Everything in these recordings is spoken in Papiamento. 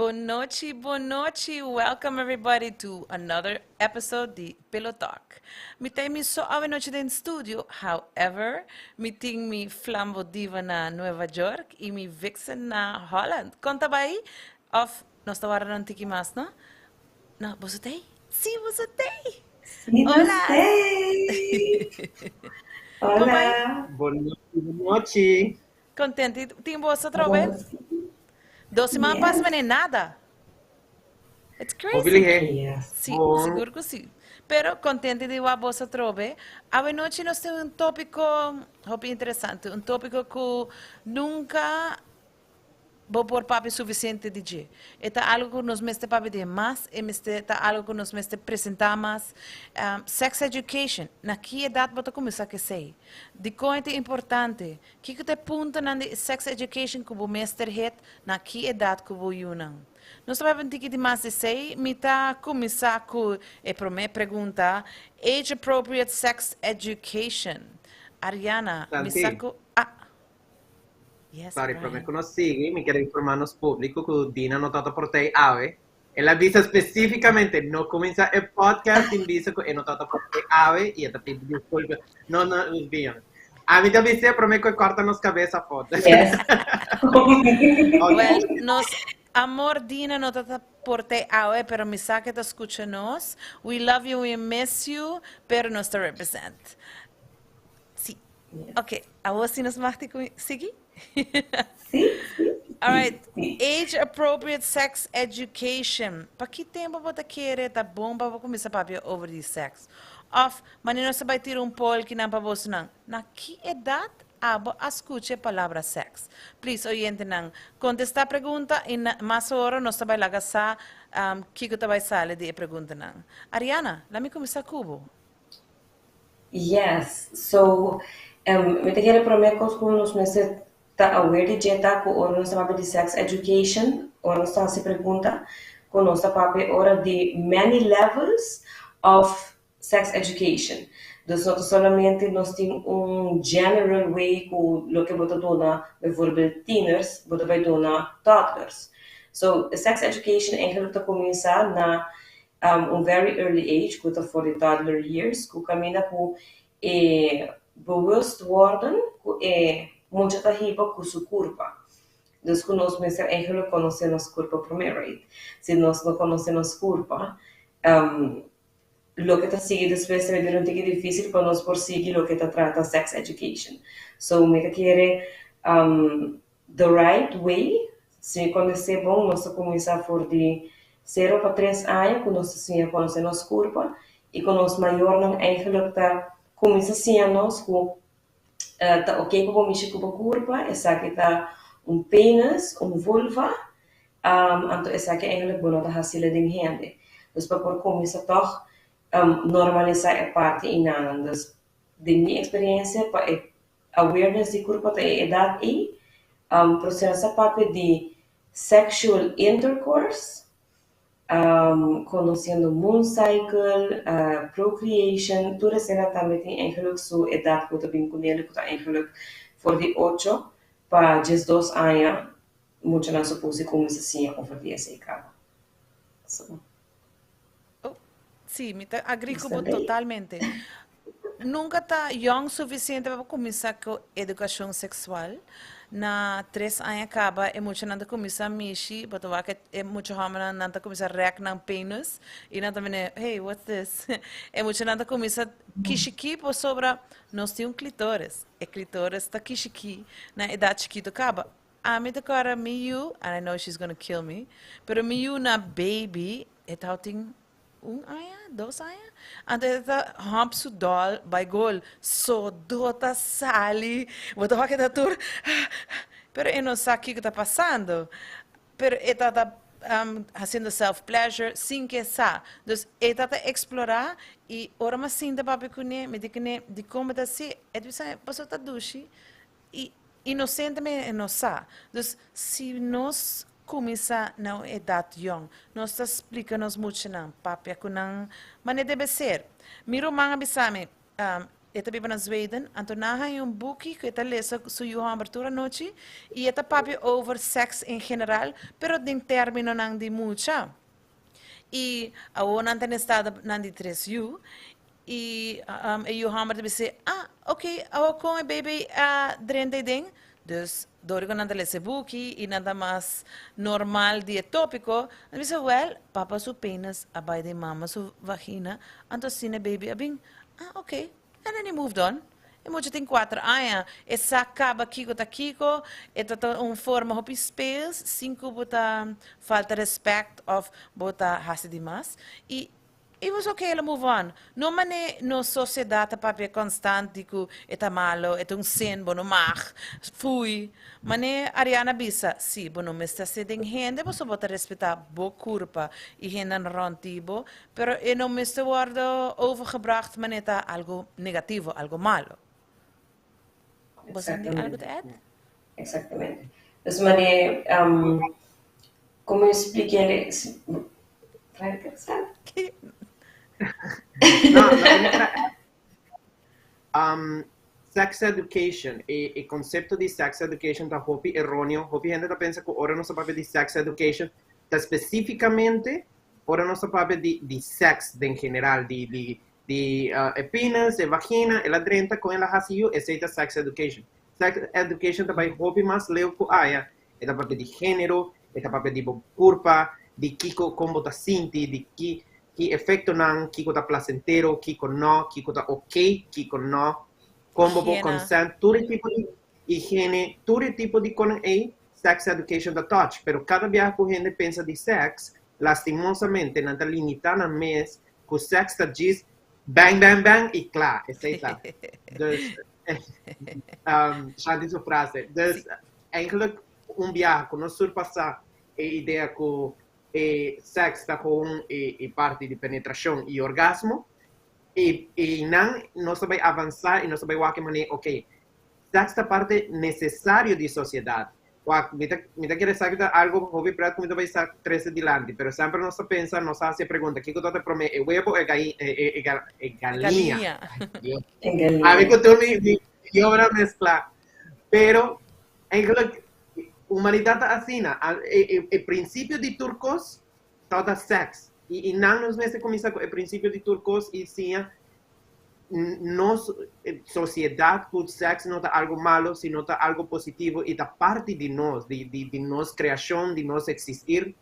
Bon nochi, bon nochi. Welcome everybody to another episode di Pillow Talk. Mi ta mi so awe nochi den studio, however, mi tin mi flambo diva na Nueva York y mi vixen na Holland. Kon ta bai? Of nos ta warda un tiki mas, no? No, boso t'ei? Sí, boso t'ei! Sí, Hola! nos t'ei! Kon bai? Hola! Bon nochi, bon nochi. Contento tin boso otra vez? 2 siman pasa Yes. mane nada. It's Hopi crazy. lihé. Yes. Sí, Bon. sigur ku sí. Pero contento di wak boso atrobe. Awe nochi nos tin un tópiko hopi interesante, un tópiko ku nunka bo por papia sufisiente di dje. E ta algu ku nos mester papia di mas, e mester ta algu ku nos mester presentá mas. Sex education, na ki edat bo ta kuminsá ku esei? Dikon e ta importante? Kiko ta e puntonan di sex education ku bo mester het na ki edat ku bo yunan? Nos ta papia un tiki di mas di esei. Mi ta kuminsá ku e promé pregunta, age appropriate sex education. Ariana, mi sa Santi, ku, ah, yes, sorry, promé Brian. ku nos sigui, mi ke informá nos públiko ku Dina no tabata por t'ei awe. El a bisa spesífikamente, no kuminsá e podcast sin bisa ku e no tabata por t'ei awe i e ta pidi diskulpa. No, no, bien. Ami ta bis'é promé ku e kòrta nos kabes afó. Yes. Ok. Well, nos amor Dina no tabata por t'ei awe, pero mi sa ku e ta skucha nos. We love you, we miss you, pero nos ta represent. Sí. Ok, awor si nos mag di sigui? Sí. All right. Sí. Age appropriate sex education. Pa ki tempu bo ta kere ta bon pa bo kuminsá papia over di sex? Of, manera nos ta bai tira un poll kinan pa bosonan, na ki edat abo a skucha e palabra sex? Please, oyentenan, kontestá pregunta i na, mas ora nos ta bai laga sa kiko ta bai sali di e preguntanan. Ariana, laat mi kuminsá ku bo. Yes. So, mi ta kere promé kos ku nos mester ta aware di dje ta ku ora nos ta papia di sex education, ora nos ta hasi pregunta, ku nos ta papia ora di many levels of sex education. Dus no ta solamente nos tin un general way ku loke bo ta duna bijvoorbeeld tieners, bo ta bai duna toddlers. So, sex education eigenlijk ta kuminsá na un very early age, ku ta for di toddler years, ku kaminda ku e bewust worden ku e mucha ta hiba ku su kurpa. Dus ku nos mester eigenlijk konosé nos kurpa promé, right? Si nos no konosé nos kurpa, loke ta sigui despues ta bira un tiki difísil pa nos por sigui loke ta trata sex education. So mi ta kere the right way, si mi konosé bon, nos ta kuminsá for di 0 pa 3 aña ku nos ta siña konosé nos kurpa i ku nos mayornan eigenlijk ta kuminsá siña nos ku ta oké pa bo mishi ku bo kurpa, esaki ta un penis, un vulva, anto esaki eigenlijk bo no ta hasile den hende. Dus pa por kuminsá tòg normalisá e parti einan. Dus den mi eksperensia pa e awareness di kurpa ta e edat ei, prosesa papia di sexual intercourse, konosiendo moon cycle, procreation, tur esena tambe tin eigenlijk su edat ku ta bin kuné, ku ta eigenlijk for di 8 pa 12 aña muchanan suppose kuminsá siña over di esei kaba. So. Oh, sí, mi ta agree ku bo Bastante. totalmente. Nunka ta young sufisiente pa kuminsá ku edukashon seksual. Na 3 aña kaba e muchanan ta kuminsá mishi, bo ta wak e mucha hòmbernan nan ta kuminsá rèk nan penis i nan ta mene, "Hey, what's this?" E muchanan ta kuminsá kishikí pasobra nos tin un klitoris. E klitoris ta kishikí na edat chikitu kaba. Ami ta kòrda mi yu, and I know she's gonna kill me, pero mi yu na baby, e tabatin un aña, 2 aña, anto e ta hump su doll bai gol, sodó ta sali, bo ta wak e ta tur, pero e no sa kiko ta pasando, pero e tabata hasiendo self pleasure sin ke sa. Dus e tabata eksplorá i ora mi a sinta papia kuné, mi di kuné, dikon bo ta hasi? E ta bisa mi, pasobra ta dushi i inosentemente e no sa. Dus si nos kuminsá na un edat yòn, nos ta splika nos muchanan, papia ku nan manera debe ser. Mi ruman a bisa mi. E ta biba na Zweden, anto nan a haña un buki ku e ta lesa su yu hòmber tur anochi i e ta papia over sèks en general, pero den términonan di mucha. I awor nan ta na estado nan di tres yu i e yu hòmber ta bis'é, Ah, oké, awor kon e beibi a drenta ei den? Dus, dor ku nan ta lesa e buki i nan ta mas normal di e tópiko, nan ta bisa, Wèl, papa su penis a bai den mama su vagina, anto asina e beibi a bin. Ah, ok. And then he moved on. E mucha tin kuater aña. E sa kaba kiko ta kiko. E ta ta un forma hopi speels, sin ku bo ta falta respect of bo ta hasi di mas. I it was ok, el a move on. No mane nos sosiedat ta papia konstant di ku e ta malo, e ta un sin, bo no mag, fui. Mane Ariana bisa, si, bo no mester hasi den hende pasobra bo ta respetá bo kurpa i hendenan rònt di bo, Pero e no mester wordo overgebracht manera ta algo negativo, algo malo. Bo sa di algo te add? Exactamente. Dus mane, como yo expliqué, No, sex education, e concepto di sex education ta hopi erroneo. Hopi hende ta pensa cu ora nos ta papia di sex education ta specificamente ora nos ta papia di sex den general, di e penis, e vagina, el a drenta con el a haci yu, esey ta sex education. Sex education ta bay hopi mas leu cu aya, e ta papia di genero, e ta papia di bo curpa, di kico, con bo ta sinti, di ki efectonan, kico ta placentero, kico no, kico ta ok, kico no, con bo por consent, tur e tipo di higiene, tur e tipo di conan ey, sex education ta touch, pero cada biaha cu hende pensa di sex, lastimosamente nan ta limita nan mes cu sex ta djis bang bang bang y cla, esey ta. Dus, Shanti su frase. Dus, eigenlijk un biaha cu nos surpasa e idea cu e sex ta gewoon e parti di penetracion y orgasmo, y nan nos ta bay avansa y nos ta bay wak e manera, ok, Sex ta parte necesario di sociedad. Wak, mi ta, mi ta kere sa ki ta algo hopi pret ku mi ta bai sa trese dilanti, pero semper nos ta pensa, nos ta hasi e pregunta, kiko ta ta prome, e webo o e gai, e, e, e, ga, e galiña? Galiña. Dios. E galiña. Ami ku tur mi, mi idioma mezcla. Pero, eigenlijk, humanidad ta asina. Al, e, e, e principio di tur kos tabata sex. I, i nan nos mester kuminsá ku e principio di tur kos i siña nos sociedad cu sex no ta algo malo, sino ta algo positivo y ta parti di nos, di nos creacion, di nos existir.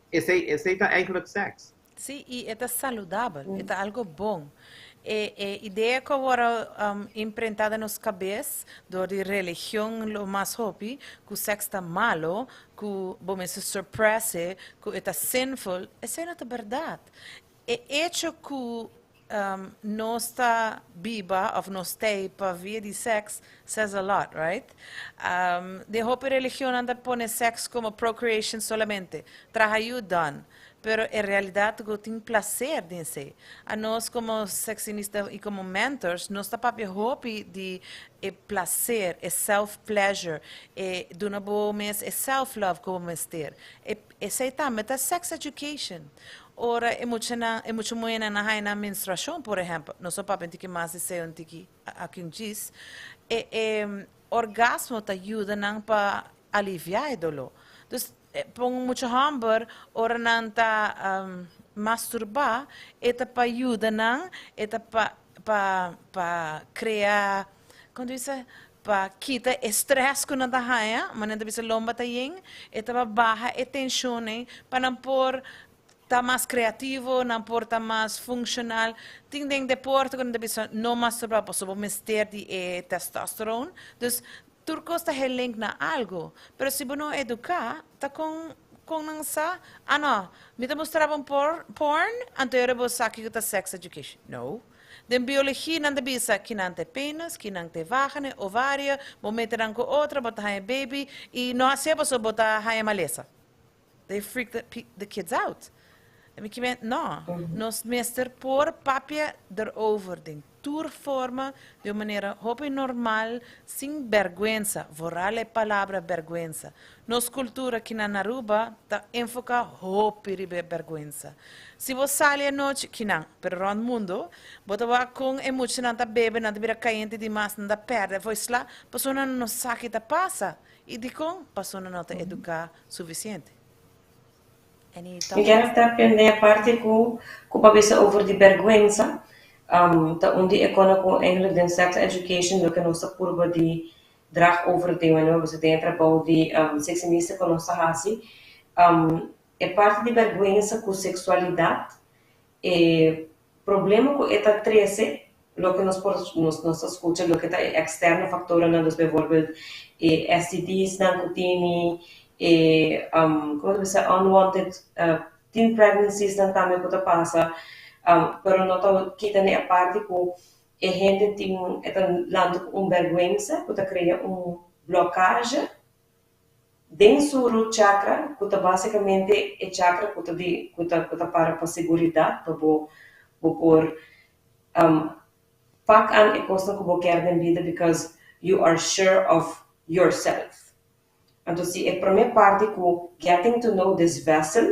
Esey ta eigenlijk sex. Sí, y e ta saludabel, e ta algo bon. E idea cu a worde imprenta den nos cabes door di religion lo mas hopi, cu sex ta malo, cu bo mester suppress e, cu e ta sinful, esey no ta berdad. E hecho cu nos ta biba of nos t'ey pa via di sex says a lot, right? Den hopi religionnan ta pone sex como procreation solamente, traha yu, done. Pero e realidad cu tin placer den esey. Anos como sexinista y como mentors nos ta papia hopi di e placer, e self pleasure, e duna bo mes e self love cu bo mester. Esey tambe ta sex education. Ora e muchanan, e mucha muhénan a haña nan menstruashon, por ehèmpel, nos a papia un tiki mas di esei un tiki aki un djis, e e orgasmo ta yuda nan pa aliviá e doló. Dus, pa un mucha hòmber, ora nan ta masturbá, e ta pa yuda nan, e ta pa pa pa krea, kon ta bisa, pa kita e stress ku nan ta haña, manera ta bisa lomba ta yen, e ta pa baha e tenshon ei pa nan por ta mas kreativo, nan por ta mas funshonal. Tin den deporte ku nan ta bisa no masturbá pasobra bo mester di e testosteron. Dus tur kos ta helink na algu. Pero si bo no eduká, ta kon kon nan sa? Ah no, mi ta mustra bo un porn, anto e ora bo sa kiko ta sex education. No. Den biologia nan ta bisa kinan ta e penis, kinan ta e vagina, e ovario, bo mete nan ku otro, bo ta haña baby i no hasié pasobra bo ta haña malesa. They freak the kids out. Mi ke men, no, nos mester por papia erover den tur forma, di un manera hopi normal, sin bergwensa, vooral e palabra bergwensa. Nos kultura aki na Aruba ta enfoká hopi riba bergwensa. Si bo sali anochi, akinan, pero rònt mundu, bo ta wak kon e muchanan ta bebe, nan ta bira kayente dimas, nan ta pèrdè voice, pasobra nan no sa kiko ta pasa. I dikon? Pasobra nan no ta eduká sufisiente. Any Mi ke step in e parti ku bo a bisa over di bergwensa. Ta un di e kosnan ku eigenlijk den sex education loke nos ta purba di draag over den wanneer we den trabou di sexinista ku nos ta hasi. E parti di bergwensa ku seksualidat, e problema ku e ta trese, loke nos por nos ta skucha, loke ta e eksterno faktornan, dus bijvoorbeeld e STD's nan ku tini, e kon ta bisa, unwanted teen pregnancies nan tambe ku ta pasa, pero no ta kita ni e parti ku e hende tin e ta lanta ku un bergwensa ku ta krea un blokkage den su root chakra, ku ta básikamente e chakra ku ta di ku ta para pa seguridat, pa bo por pak aan e kosnan ku bo kier den bida because you are sure of yourself. Anto si e promé parti ku getting to know this vessel,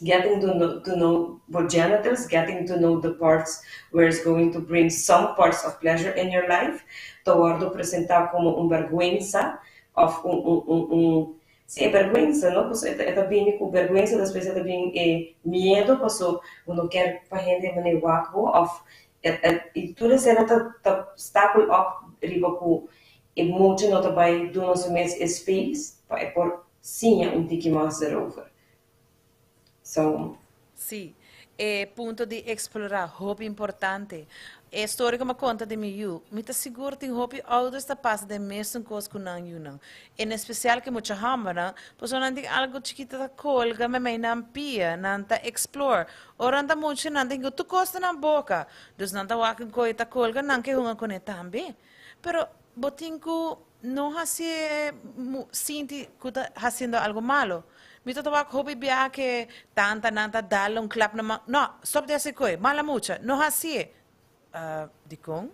getting to know bo genitals, getting to know the parts where it's going to bring some parts of pleasure in your life, ta wòrdu presentá komo un bergwensa òf un, sí, bergwensa, no? Pues e ta bini ku bergwensa, despues e ta bini e miedu, paso bo no ke pa hende manera wak bo òf i tur esei ta stapel op riba ku e mucha no ta bai duna su mes space pa e por siña un tiki mas erover. So, Sí, e punto di eksplorá, hopi importante. E storia ku mi a konta di mi yu, mi ta sigur tin hopi ouders ta pasa den mesun kos ku nan yunan. En espesial ku mucha hòmbernan, pasobra nan tin algu chikitu ta kolga meimei nan pia, nan ta explore. Ora nan ta mucha, nan tin ku tur kos na nan boka. Dus nan ta wak un kos ta kolga, nan ke hunga kuné tambe. Pero bo tin ku no hasi sinti ku ta hasiendo algu malu. Mi ta wak hopi biaha ku tanta nan ta dal un klap na man. No, stòp di hasi kos, mala mucha, no hasié. Dikon?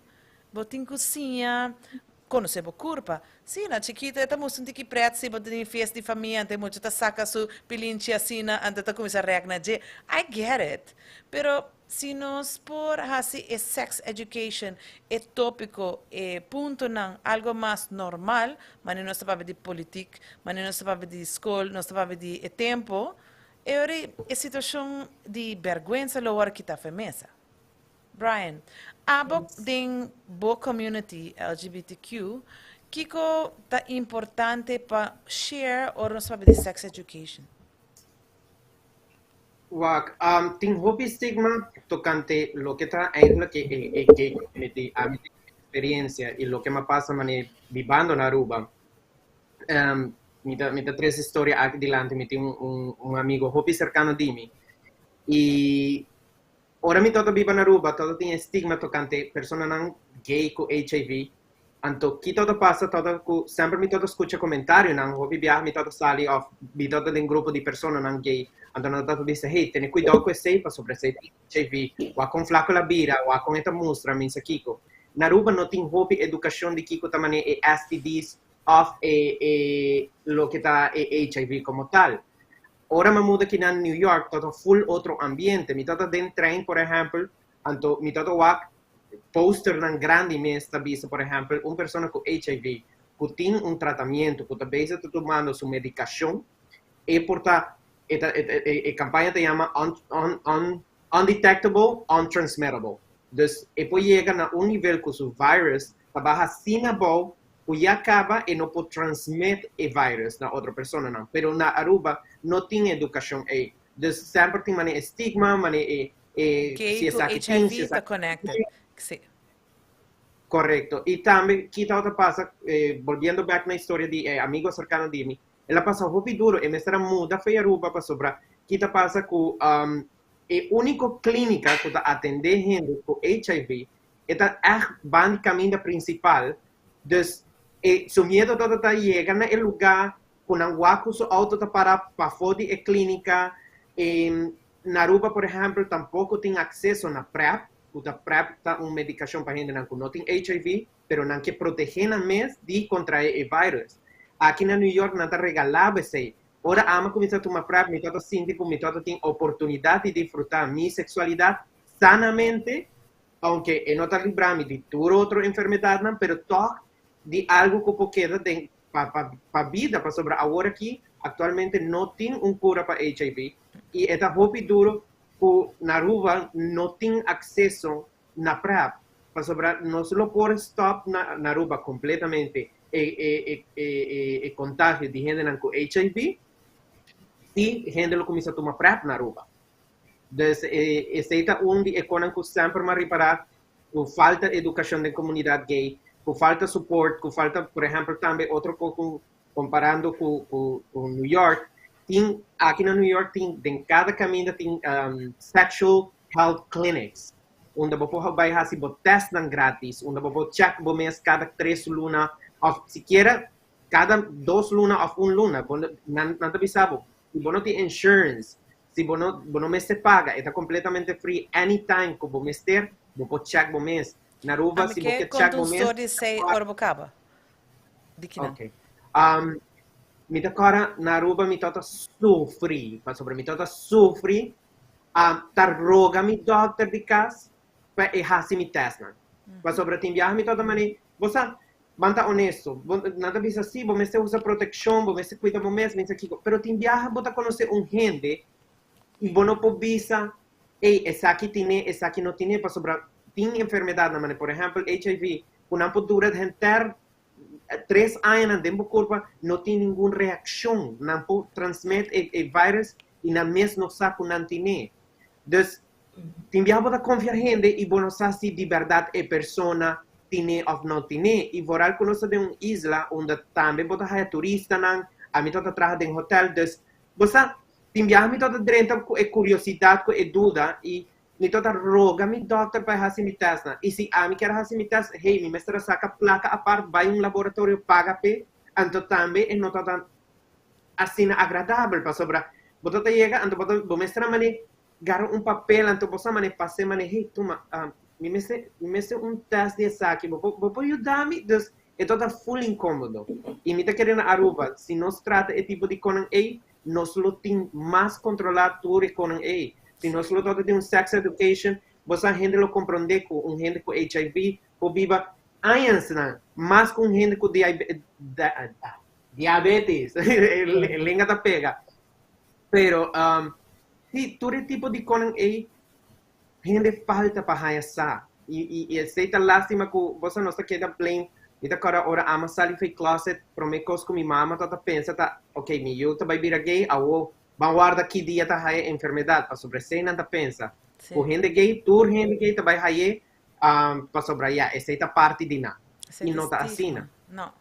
Bo tin ku siña konosé bo kurpa. Sí, na chikitu e ta mustra un tiki prèt si bo tin fiesta di famia, anto mucha ta saka su pilinchi asina, anto ta kuminsá rèk na dje. I get it. Pero si nos por hasi e sex education, e tópiko, e puntonan algu mas normal, manera nos ta papia di politik, manera nos ta papia di skol, nos ta papia di e tempu, e ora e situashon di bergwensa lo wòrdu kitá for mesa. Brian, abo den bo community LGBTQ, kiko ta importante pa share ora nos papia di sex education? Wak, tin hopi stigma tokante loke ta eigenlijk e gay community, ami tin eksperensia i loke mi a pasa manera bibando na Aruba. Mi ta trese historia aki dilanti, mi tin un amigu hopi serkano di mi. I ora mi tabata biba na Aruba, tabata tin stigma tokante personanan gay ku HIV. Anto, kiko tabata pasa, tabata ku semper mi tabata skucha komentarionan, hopi biaha mi tabata sali òf mi tabata den grupo di personanan gay. Anto nan tabata bisa: "Hey, tene kuidou ku esei, pasobra esei tin HIV, wak kon flaku el a bira, wak kon e ta mustra, mi sa kiko." Na Aruba no tin hopi edukashon di kiko ta manera e STDs òf e loke ta e HIV komo tal. Ora mi a muda aki na New York, tabata full otro ambiente. Mi tabata den trein, por ehèmpel, anto mi tabata wak posternan grandi mes ta bisa, por ehèmpel, un persona ku HIV, ku tin un tratamentu, ku ta bezig ta tumando su medikashon, e por ta, e kampaña ta yama undetectable, untransmittable. Dus e por yega na un nivel ku su virus ta baha asina abou, ku ya kaba e no por transmit e virus na otro personanan. Pero na Aruba no tin edukashon ei. Dus semper tin manera stigma, manera e Gay si ku esaki tin, si HIV ta esaki connected. Sí. Korekto. I tambe, kiko ta pasa, volviendo back na historia di amigu serkano di mi, el a pasa hopi duru, e mester a muda for di Aruba pasobra kiko ta pasa ku e úniko klínika ku ta atendé hende ku HIV, ta echt band'i kaminda prinsipal, dus su miedu tabata yega na e lugá ku nan wak ku su outo ta para pafó di e klínika, e. Na Aruba, por ehempel, tampoco tin acceso na PrEP, cu ta PrEP ta un medicacion pa hende cu no tin HIV, pero nan ke protege nan mes di contrae e virus. Aki na New York nan ta regala esey. Ora ami a cuminsa tuma PrEP, mi tabata sinti cu mi tabata tin oportunidad di disfruta mi sexualidad sanamente, aunke e no ta libra mi di tur otro enfermedad, pero toch di algo cu por keda den pa bida, pasobra awor aki actualmente no tin un cura pa HIV y ta hopi duro cu na Aruba no tin acceso na PrEP, pasobra nos lo por stop na Aruba completamente e contagio di hende cu HIV si hende lo cuminsa tuma PrEP na Aruba. Dus esey ta un di e cosnan cu semper m'a ripara, cu falta educacion den comunidad gay, cu falta support, cu falta, por ehempel, tambe otro poco comparando cu New York, tin aki na New York tin den cada caminda tin sexual health clinics, unda bo por bay haci bo test nan gratis, unda bo por check bo mes cada 3 luna of sikiera cada 2 luna of un luna, bo nan ta bisa bo, si bo no tin insurance, si bo no mester paga, ta completamente free anytime cu bo mester, bo por check bo mes. Na Aruba, si bo kier check bo mes. Story say ora bo caba. Di kinan. Ok. Mi ta corda na Aruba mi tabata sufri, pasobra mi tabata sufri, ta roga mi dokter di cas pa e hasi mi test nan. Pasobra tin biaha mi tabata mane, bo sa, ban ta honesto, nan ta bisa si, bo mester usa proteccion, bo mester cuida bo mes, mester kiko, pero tin biaha bo ta conoce un hende y bo no por bisa, "Hey, esaki tin, esaki no tin", pasobra tin enfermedad nan, mane, por ehempel, HIV, cu nan por dura henter 3 aña den bo curpa, no tin ningun reaccion, nan por transmit e virus y nan mes no sa cu nan tin. Dus, tin biaha bo ta confia hende y bo no sa si di berdad e persona tin of no tin. Y vooral cu nos ta den un isla unda tambe bo ta haya turistanan, ami ta traha den hotel, dus, bo sa, tin biaha mi ta drenta cu e curiosidad, cu e duda y mi ta roga mi dokter pa hasi mi test na. Y si ami kier hasi mi test, hey, mi mester saca placa apart, bay un laboratorio, paga pe, anto tambe e no ta asina agradabel, pasobra bo ta yega, anto bo mester mane gara un papel, anto bo sa mane pase mane, "Hey, tuma, mi mester un test di esaki, bo por yuda mi?" Dus e ta full incomodo. Y mi ta kere na Aruba, si nos trata e tipo di cosnan ey, nos lo tin mas controla tur e cosnan ey. Si nos lo trata di un sex education, bo sa, hende lo comprende cu un hende cu HIV por biba añanan mas cu un hende cu diabetes. Lenga ta pega. Pero si, tur e tipo di cosnan ey, hende falta pa haya sa. Y esey ta lastima cu bo no ta keda blame. Mi ta corda ora ami a sali for di closet, prome cos cu mi mama ta pensa ta, "Ok, mi yiu ta bay bira gay, awo, ban warda ki dia ta haya enfermedad", pasobra esey nan ta pensa. Cu hende gay, tur hende gay ta bay haye, pasobra ya, esey ta parti di nan. Esey Y no ta stigma. Asina. No.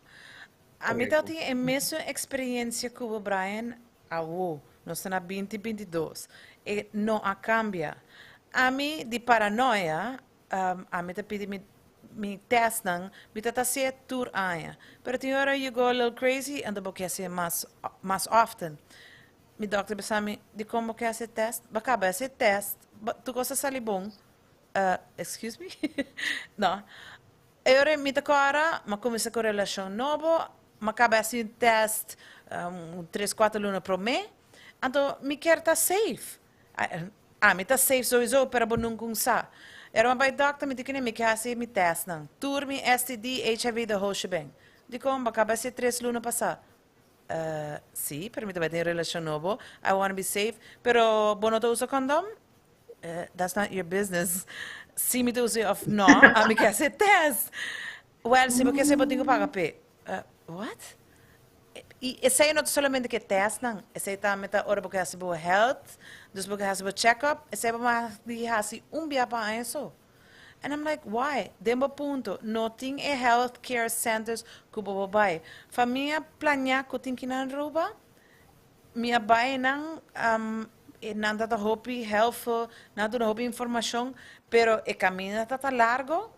Ami Correcto. tin e mesun experiencia cu bo, Brian, awo, nos ta na 2022. E no a cambia. Ami di paranoia, ami ta pidi mi test nan, mi ta haci tur aña. Pero tin ora you go a little crazy and bo kier haci mas often. Mi dokter a bisa mi, "Di con bo kier haci test? Bo a caba haci test, tur cos a sali bon." Excuse me? No. E ora mi ta corda, m'a cuminsa cu relacion nobo, m'a caba haci test 3, 4 luna prome, anto mi kier ta safe. Ah, mi ta safe sowieso, pero bo nunca sa. Era m'a bay dokter, mi di cu mi kier haci mi test nan. Tur mi STD, HIV, the whole shebang. "Di con? Bo a caba haci 3 luna pasa." Si, pero mi tambe tin relacion nobo. I want to be safe. Pero bo no ta usa condom? That's not your business. Si mi ta usa of no, ami kier haci test. Well, si bo kier bo tin cu paga pe. What? Y esey no solamente cu test nan, esey tambe ta ora bo kier haci bo health, dus bo kier haci bo check-up, esey bo mag di haci un bia pa aña so. And I'm like, "Why?" Den bo punto, no tin e health care centers cu bo bay. Famia planea cu tin cu na Aruba, mi a bay nan, e nan ta hopi helpful, nan ta hopi informacion, pero e caminda ta largo,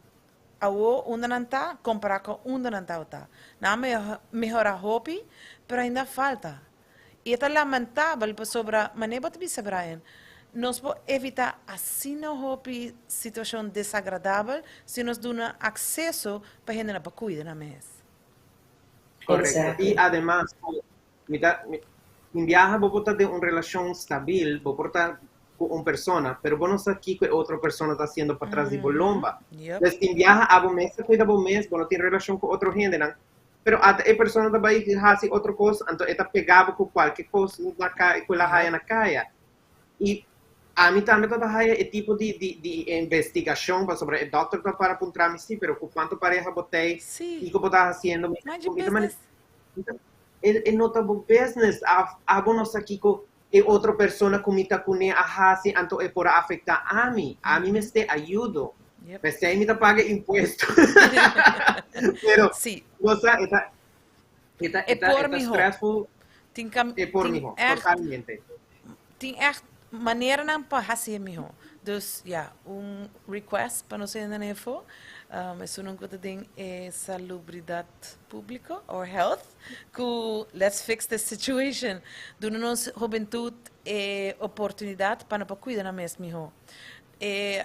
awo unda nan ta, compara cu unda nan ta. Nan mehora hopi, pero ainda falta. Y ta lamentabel, pasobra, manera bo ta bisa, Brian, Nos por evitá asina hopi situashon desagradabel si nos duna akseso pa hendenan pa kuida nan mes. Korekto. I ademas ku mi ta tin biaha bo por ta den un relashon stabil, bo por ta ku un persona, pero bo no sa kiko e otro persona ta hasiendo patras di bo lomba. Pues tin biaha abo mes ta kuida bo mes, bo no tin relashon ku otro hendenan, pero ata e persona ta bai hasi otro kos, anto e ta pega bo ku kualke kos na kaya ku el a haya na kaya. I ami tambe tabata haya e tipo di di di investigashon pasobra e dòkter ta para puntra mi si, pero ku kuantu pareha bo tei, kiko bo ta hasiendo, mi Mind your mi ta manda business. e e no ta bo business, abo no sa kiko e otro persona ku mi ta kuné a hasi anto e por a afektá ami, ami mester ayudo, p'esei mi ta paga impuesto. Pero bo sa e ta e ta E e ta por e ta mihó. stressful. Tin kam E por tin mihó, ègt totalmente. tin ègt maneranan pa hasié mihó. Dus ya, un request pa nos hende na efo, esunnan ku ta den e salubridat públiko or health, ku let's fix this situation. Duna nos hobentut e oportunidat pa nan por kuida nan mes mihó. E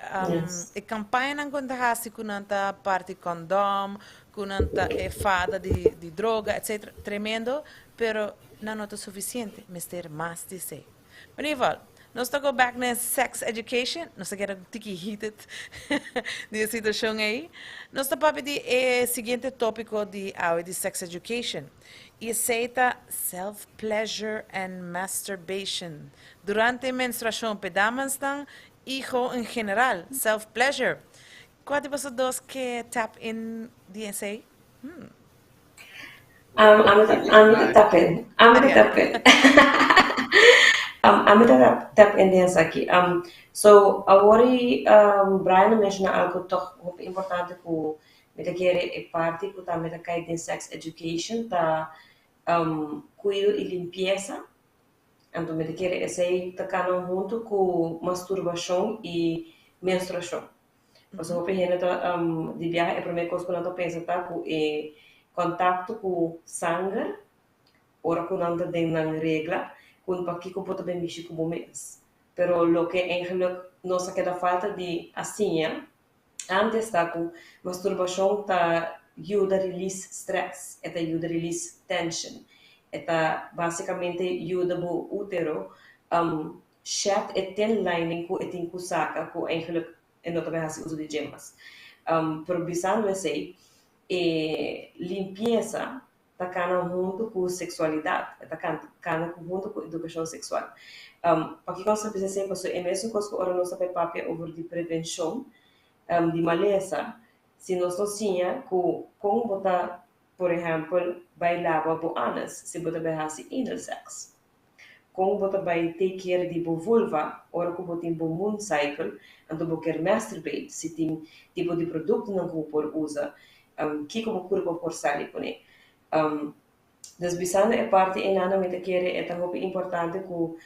e kampañanan ku nan ta hasi ku nan ta parti kondòm, ku nan ta e fada di di droga etcetera, tremendo, pero nan no ta sufisiente, mester mas di esei. Pero in ieder geval, nos ta go back na e sex education, nos ta keda un tiki heated di e situashon ei. Nos ta papia di e siguiente tópiko di awe di sex education, i esei ta self pleasure and masturbation. Durante menstruashon p'e damasnan i go en general, self pleasure. Kua di boso dos ke tap in di esei? Hmm. Ami ta ami ta tap in, ami ta tap in. Ami ta tap in di esaki. So awor i Brian a menshoná algu tòg hopi importante ku mi ta kere e parti ku tambe ta kai den sex education ta kuido i limpiesa. Anto mi ta kere esei ta kana huntu ku masturbashon i menstruashon. Pasobra hopi hende ta di biaha e promé kos ku nan ta pensa ta ku e kontakto ku sanger ora ku nan ta den nan regla ku pakiko bo ta bin mishi ku bo mes. Pero loke eigenlik nos a keda falta di a siña antes ta ku masturbashon ta yuda release stress, e ta yuda release tension, e ta basikamente yuda bo útero shed e thin lining ku e tin ku saka ku eigenlik e no ta bai hasi uso di dje mas. Pero bisando esei, e limpiesa ta kana huntu ku seksualidat, e ta kana huntu ku edukashon seksual. Pakiko nos ta bisa esei? Pasobra e mesun kos ku ora nos ta bai papia over di prevenshon di malesa, si nos no siña ku kon bo ta, por ehèmpel, bai laba bo anus si bo ta bai hasi anal sex, Kon bo ta bai take care di bo vulva ora ku bo tin bo moon cycle, anto bo kier masturbate, si tin tipo di produktonan ku bo por usa, kiko bo kurpa por sali kuné. Dus bisando e parti einan mi ta kere e ta hopi importante ku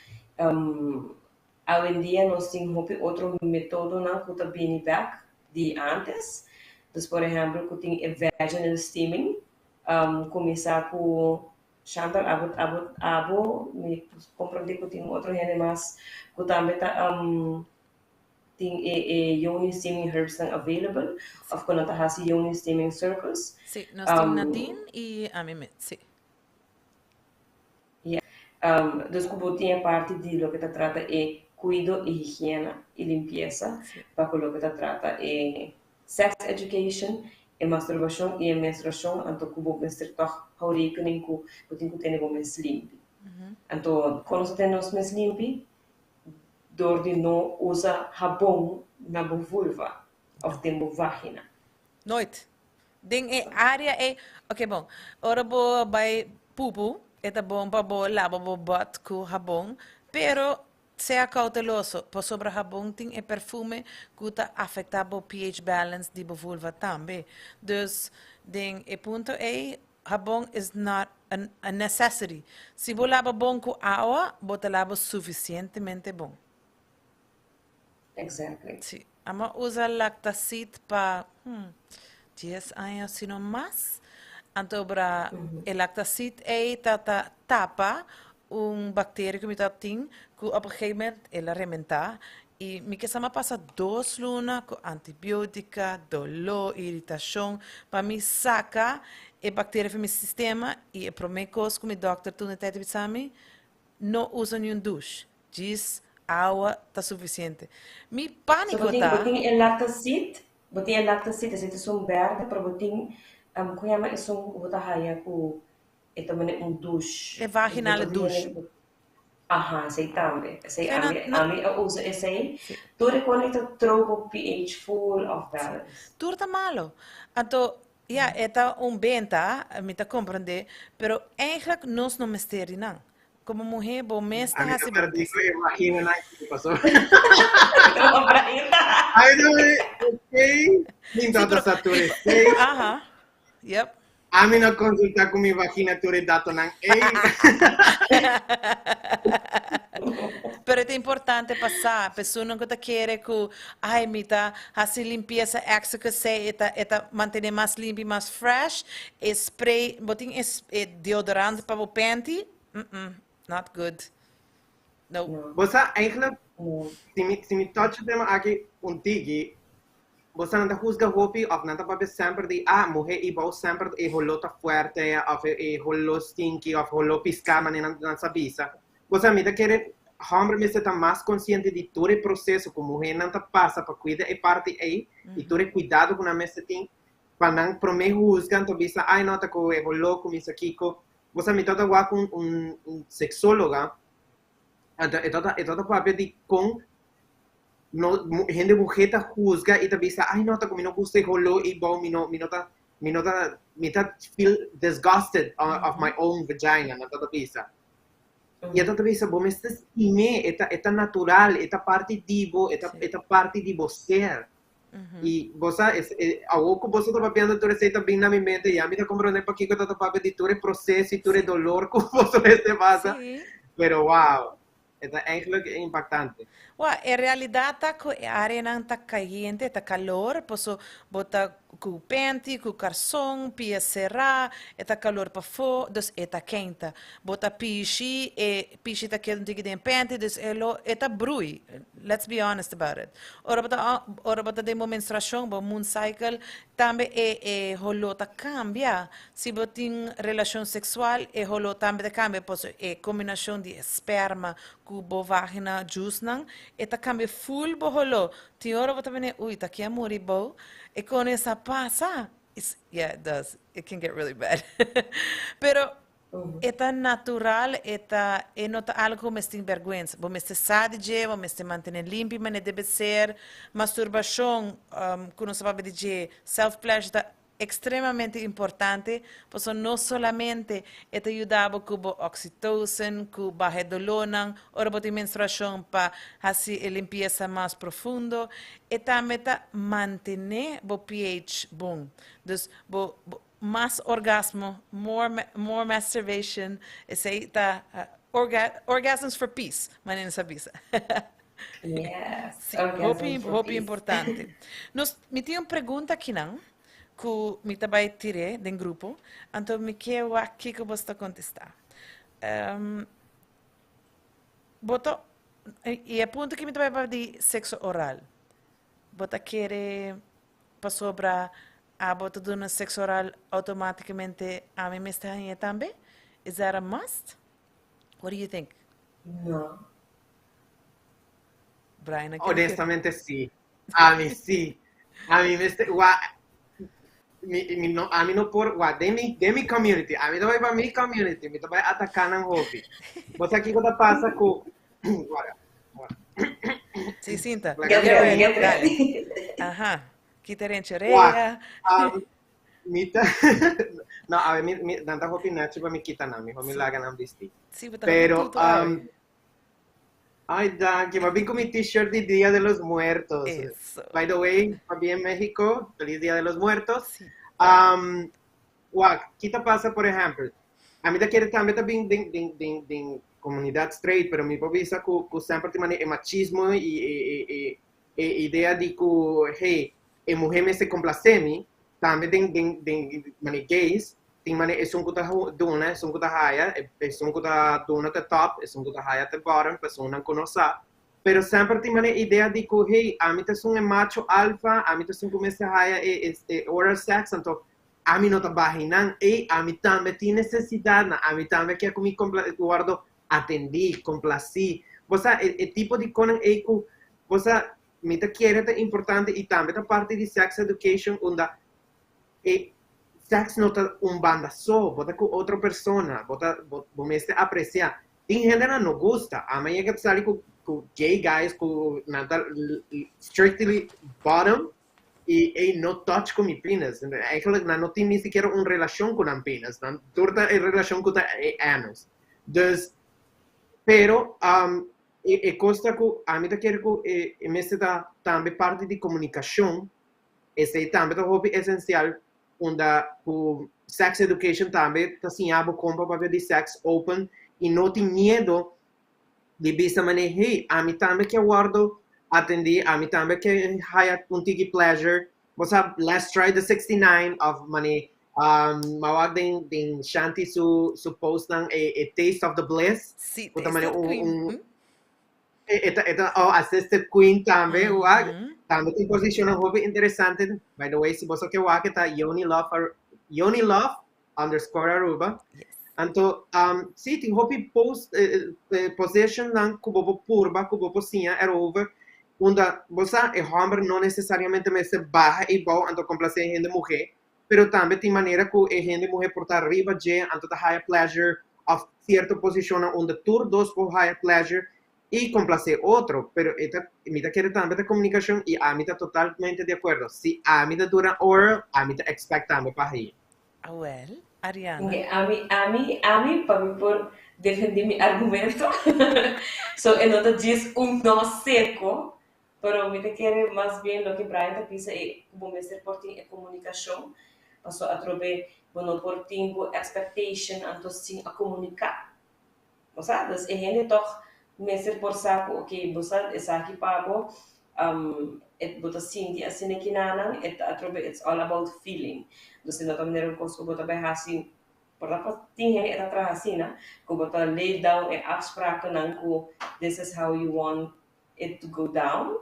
awendia nos tin hopi otro metodonan ku ta bini bek di antes, dus por ehèmpel ku tin e vaginal steaming, kuminsá ku Chantal, abo abo abo mi komprondé ku tin otro hende mas ku tambe ta tin e e yoni steaming herbsnan available òf ku nan ta hasi yoni steaming circles. Sí, nos tin Nadine i ami mes, sí. Ya, dus ku bo tin e parti di loke ta trata e kuido i higiena i limpiesa pa ku loke ta trata e Sex education, e masturbashon i e menstruashon anto ku bo mester tòg hou rekening ku bo tin ku tene bo mes limpi. Anto kon nos ta tene nos mes limpi? Dor di no usa habon na bo vulva òf den bo vagina. Nooit. Den e área ei, oke bon, ora bo bai pupu e ta bon pa bo laba bo bòt ku habon, pero Sea cauteloso, pasobra habon tin e perfume cu ta afecta bo pH balance di bo vulva tambe. Dus, den e punto ey, habon is not a necessity. Si bo laba bon cu awa, bo ta laba suficientemente bon. Exactly. Si. Amo usa Lactacid pa, hmm, dies aña si no mas. Anto bra e Lactacid ey ta ta tapa. un bacteria cu mi tabatin cu op een gegeven moment el a rementa y mi kesa m'a pasa 2 luna cu antibiotica, dolor, iritacion pa mi saca e bacteria for mi sistema y e prome cos cu mi dokter toen de tijd a bisa mi, no usa niun douche, djis awa ta suficiente. Mi So panico bo tin, bo ta. tin e Lactacid, bo tin e Lactacid, esei ta esun berde, pero bo tin, con yama esun cu bo ta haya cu e ta mane un douche. E Dus bo vaginale ta douche. hende, aha, esei tambe. Esei Kena, ami, no. ami a usa esei. Si. Tur e con e ta trow bo pH full of balance. Tur ta malo. Anto, ya, e ta un benta, mi ta comprende, pero eigenlijk nos no mester di nan. Como muher bo mes ta Ami ta haci bo perdí test. cu e vagina nan aki paso. Ainda. Ay, no, ok. Mi Sí, ta pero, sa tur y, esei. aha, yep. Ami no consulta cu mi vagina tur e datonan ey. Pero ta importante pa sa, personan cu ta kere cu, ay, mi ta haci limpieza extra cu esey, e ta, e ta mantene mas limpi, mas fresh, e spray, bo tin e, e deodorant pa bo panty? Mm-mm, not good. No. No. Bo sa, eigenlijk, No. si mi, si mi touch e tema aki un tiki, Bo sa nan ta husga hopi of nan ta papia semper di ah muhe i bou semper e holo ta fuerte of e holo stinky of holo piská manera nan nan sa bisa. Bo sa mi ta kere homber mester ta mas konsiente di tur e proseso ku muhenan ta pasa pa kuida e parti ei i tur e kuidado ku nan mester tin pa nan prome husga anto bisa ai no ta ku e holo kuminsa kiko. Bo sa mi tabata wak un un sexóloga anto e tabata e tabata papia di kon no hende muhé ta huzga i ta bisa ai no ta ku mi no gusta e holó ei bou mi no mi no ta mi no ta mi ta feel disgusted of my own vagina nan ta ta bisa i e ta ta bisa bo mester stim'é e ta e ta natural e ta parti di bo e ta e ta parti di bo ser i bo sa e awor ku boso ta papiando tur esei ta bin na mi mente ya mi ta komprondé pakiko ta ta papia di tur e proseso i tur e dolor ku boso mester pasa pero wow E ta eigenlijk impactante. Wak, e realidad ta cu e areanan ta cayente, ta calor, paso bo ta cu panty, cu carson, pia cera, e ta calor pafo, dus e ta keinta. Bo ta pishi, e pishi ta keda un tiki den panty, dus e lo, e ta brui, let's be honest about it. Ora bo ta, ora bo ta den bo menstruacion, bo moon cycle, tambe e e holó ta cambia. Si bo tin relashon seksual, e holó tambe ta kambia pasobra e kombinashon di e sperma ku bo vagina djusnan, e ta kambia ful bo holó. Tin ora bo ta bini, ui, ta ke a muri bo? E kon esa pasa? It's, yeah, it does. It can get really bad. Pero e ta natural, e ta, e no ta algu ku mester tin bèrgwensa. Bo mester sa di dje, bo mester mantené limpi manera debe ser. Masturbashon, ku nos ta papia di dje, self pleasure ta Extremamente importante, pasobra no solamente e ta yuda bo cu bo oxytocin, cu baha e dolornan ora bo tin menstruacion pa haci e limpieza mas profundo, e tambe ta mantene bo pH bon. Dus bo bo mas orgasmo, more more masturbation, esey ta orgasms for peace, manera nos a bisa. Yes, Sí, hopi, orgasms for hopi peace. importante. Nos, mi tin un pregunta akinan ku mi ta bai tir'é den grupo, anto mi ke wak kiko bos ta kontestá. Ehm, bo ta, i e punto ki mi ta bai papia di sekso oral. Bo ta kere pasobra abo ta duna sekso oral outomátikamente ami mester hañ'é tambe? Is that a must? What do you think? No. Brian, a kere. Honestamente sí. Ami sí. Ami mester wa mi mi no ami no por wa den mi den mi community. Ami ta bai pa mi community, mi ta bai ataká nan hopi. Bo sa kiko ta pasa ku wara wara. Sí, sinta. Laga Get mi ready, bai. get Dale. ready. Aha. Kita renche Wak, rea. um, mi ta no, a mi mi nan ta hopi nechi pa mi kita nan, miho mi Sí. laga nan bisti. Sí, bo ta hopi Pero tutu awe. ay, danki, m'a bin ku mi t-shirt di Dia de los Muertos. Eso. By the way, pabia en Mexico, feliz Dia de los Muertos. Sí. Wak, ki ta pasa, por ehempel, ami ta kere tambe ta bin den den den den comunidad straight, pero mi por bisa ku ku semper tin manera e machismo i e e e e idea di ku, hey, e muhé mester komplase mi, tambe den den den manera gays, Tin manera esun ku ta duna, esun ku ta haya, esun ku ta duna ta top, esun ku ta haya ta bottom, pa esunnan ku no sa. Pero semper tin manera idea di ku, hey, ami ta esun e macho alfa, ami ta esun ku mester haya e e oral sex, anto ami no ta baha einan. Ey, ami tambe tin nesesidatnan, ami tambe ke ku mi wòrdu atendí, komplasí. Bo sa, e e tipo di konan ey ku, bo sa, mi ta kere ta importante i tambe ta parti di sex education unda e sex no ta un banda so, bo ta ku otro persona, bo ta bo bo mester aprecia. Tin hendenan no gusta, ama yega ta sali ku ku gay guys ku nan ta strictly bottom i ey no touch ku mi penis. Eigenlijk nan no tin ni sikiera un relashon ku nan penis, nan tur ta e relashon ku ta e anus. Dus, pero e e kos ta ku ami ta kere ku e e mester ta tambe parti di komunikashon. Esei tambe ta hopi esensial unda ku sex education tambe ta siña bo kon pa papia di sex open i no tin miedo di bisa manera hey ami tambe ke wòrdu atendí, ami tambe ke haya un tiki pleasure, bo sa let's try the 69 òf manera m'a wak den den Shanti su su postnan e e taste of the bliss Sí, ku ta taste manera of un queen. un E ta e ta oh assisted queen tambe wak. Tambe tin posicionnan hopi interesante. By the way, si boso ke wak e ta Yoni Love Ar Yoni Love underscore Aruba. Yes. Anto um si tin hopi post eh, eh, positionnan ku bo por purba, ku bo por siña erover. Unda bo sa e homber no necesariamente mester baha eibou anto complace e hende muhe, pero tambe tin manera ku e hende muhe por ta riba dje anto ta haya pleasure of cierto posicionnan unda tur dos por haya pleasure y complace otro, pero e ta mi ta kere tambe ta comunicacion y ami ta totalmente di acuerdo, si ami ta dura oral ami ta expect tambe pa haye. Awel, Ariana. Oke, ami, ami, ami pa mi por defendé mi argumento, so e no ta djis un no seco, pero mi ta kere mas bien loke Brian ta bisa e ku bo mester por tin e komunikashon, paso atrobe bo no por tin bo expectation anto sin a komuniká. Bo sa? Dus e hende tòg mester por sa ku oke bo sa esaki pa bo, e bo ta sinti asina kinanan, e ta atrobe it's all about feeling. Dus e no ta manera un kos ku bo ta bai hasi por ta pa tin hende e ta traha asina, ku bo ta lay down e afsprakennan ku this is how you want it to go down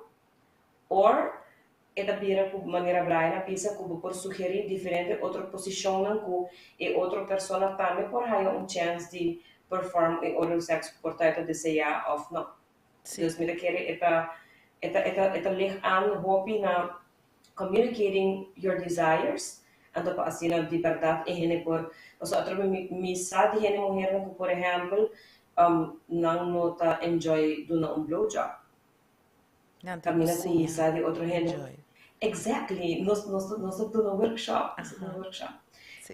or e ta bira ku manera Brian a bisa ku bo por sugerí diferente otro posishonnan ku e otro persona tambe por haya un chèns di perform e oral sex ku por ta e ta deseá òf no. Sí. Dus mi ta kere e ta e ta e ta e ta lig aan hopi na communicating your desires anto pa asina di bèrdat e hende por pasobra atrobe mi mi sa di hende muhernan ku por ehèmpel nan no ta enjoy duna un blowjob. Nan ta Caminda cu siña misa di otro hende. enjoy. Exactly, nos nos nos ta duna workshop, nos ta duna workshop. Sí.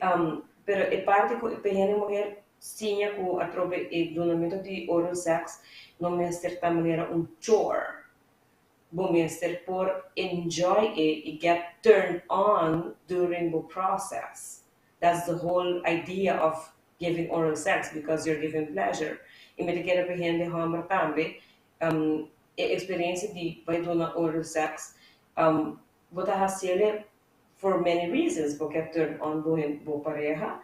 Pero e parti cu e hende muher siña cu atrobe e dunamento di oral sex no mester ta manera un chore. Bo mester por enjoy e y get turned on during bo process. That's the whole idea of giving oral sex because you're giving pleasure. Y mi ta kere pa hende homber tambe e experiencia di bai duna oral sex bo ta haciele for many reasons, bo ke turn on bo bo pareha,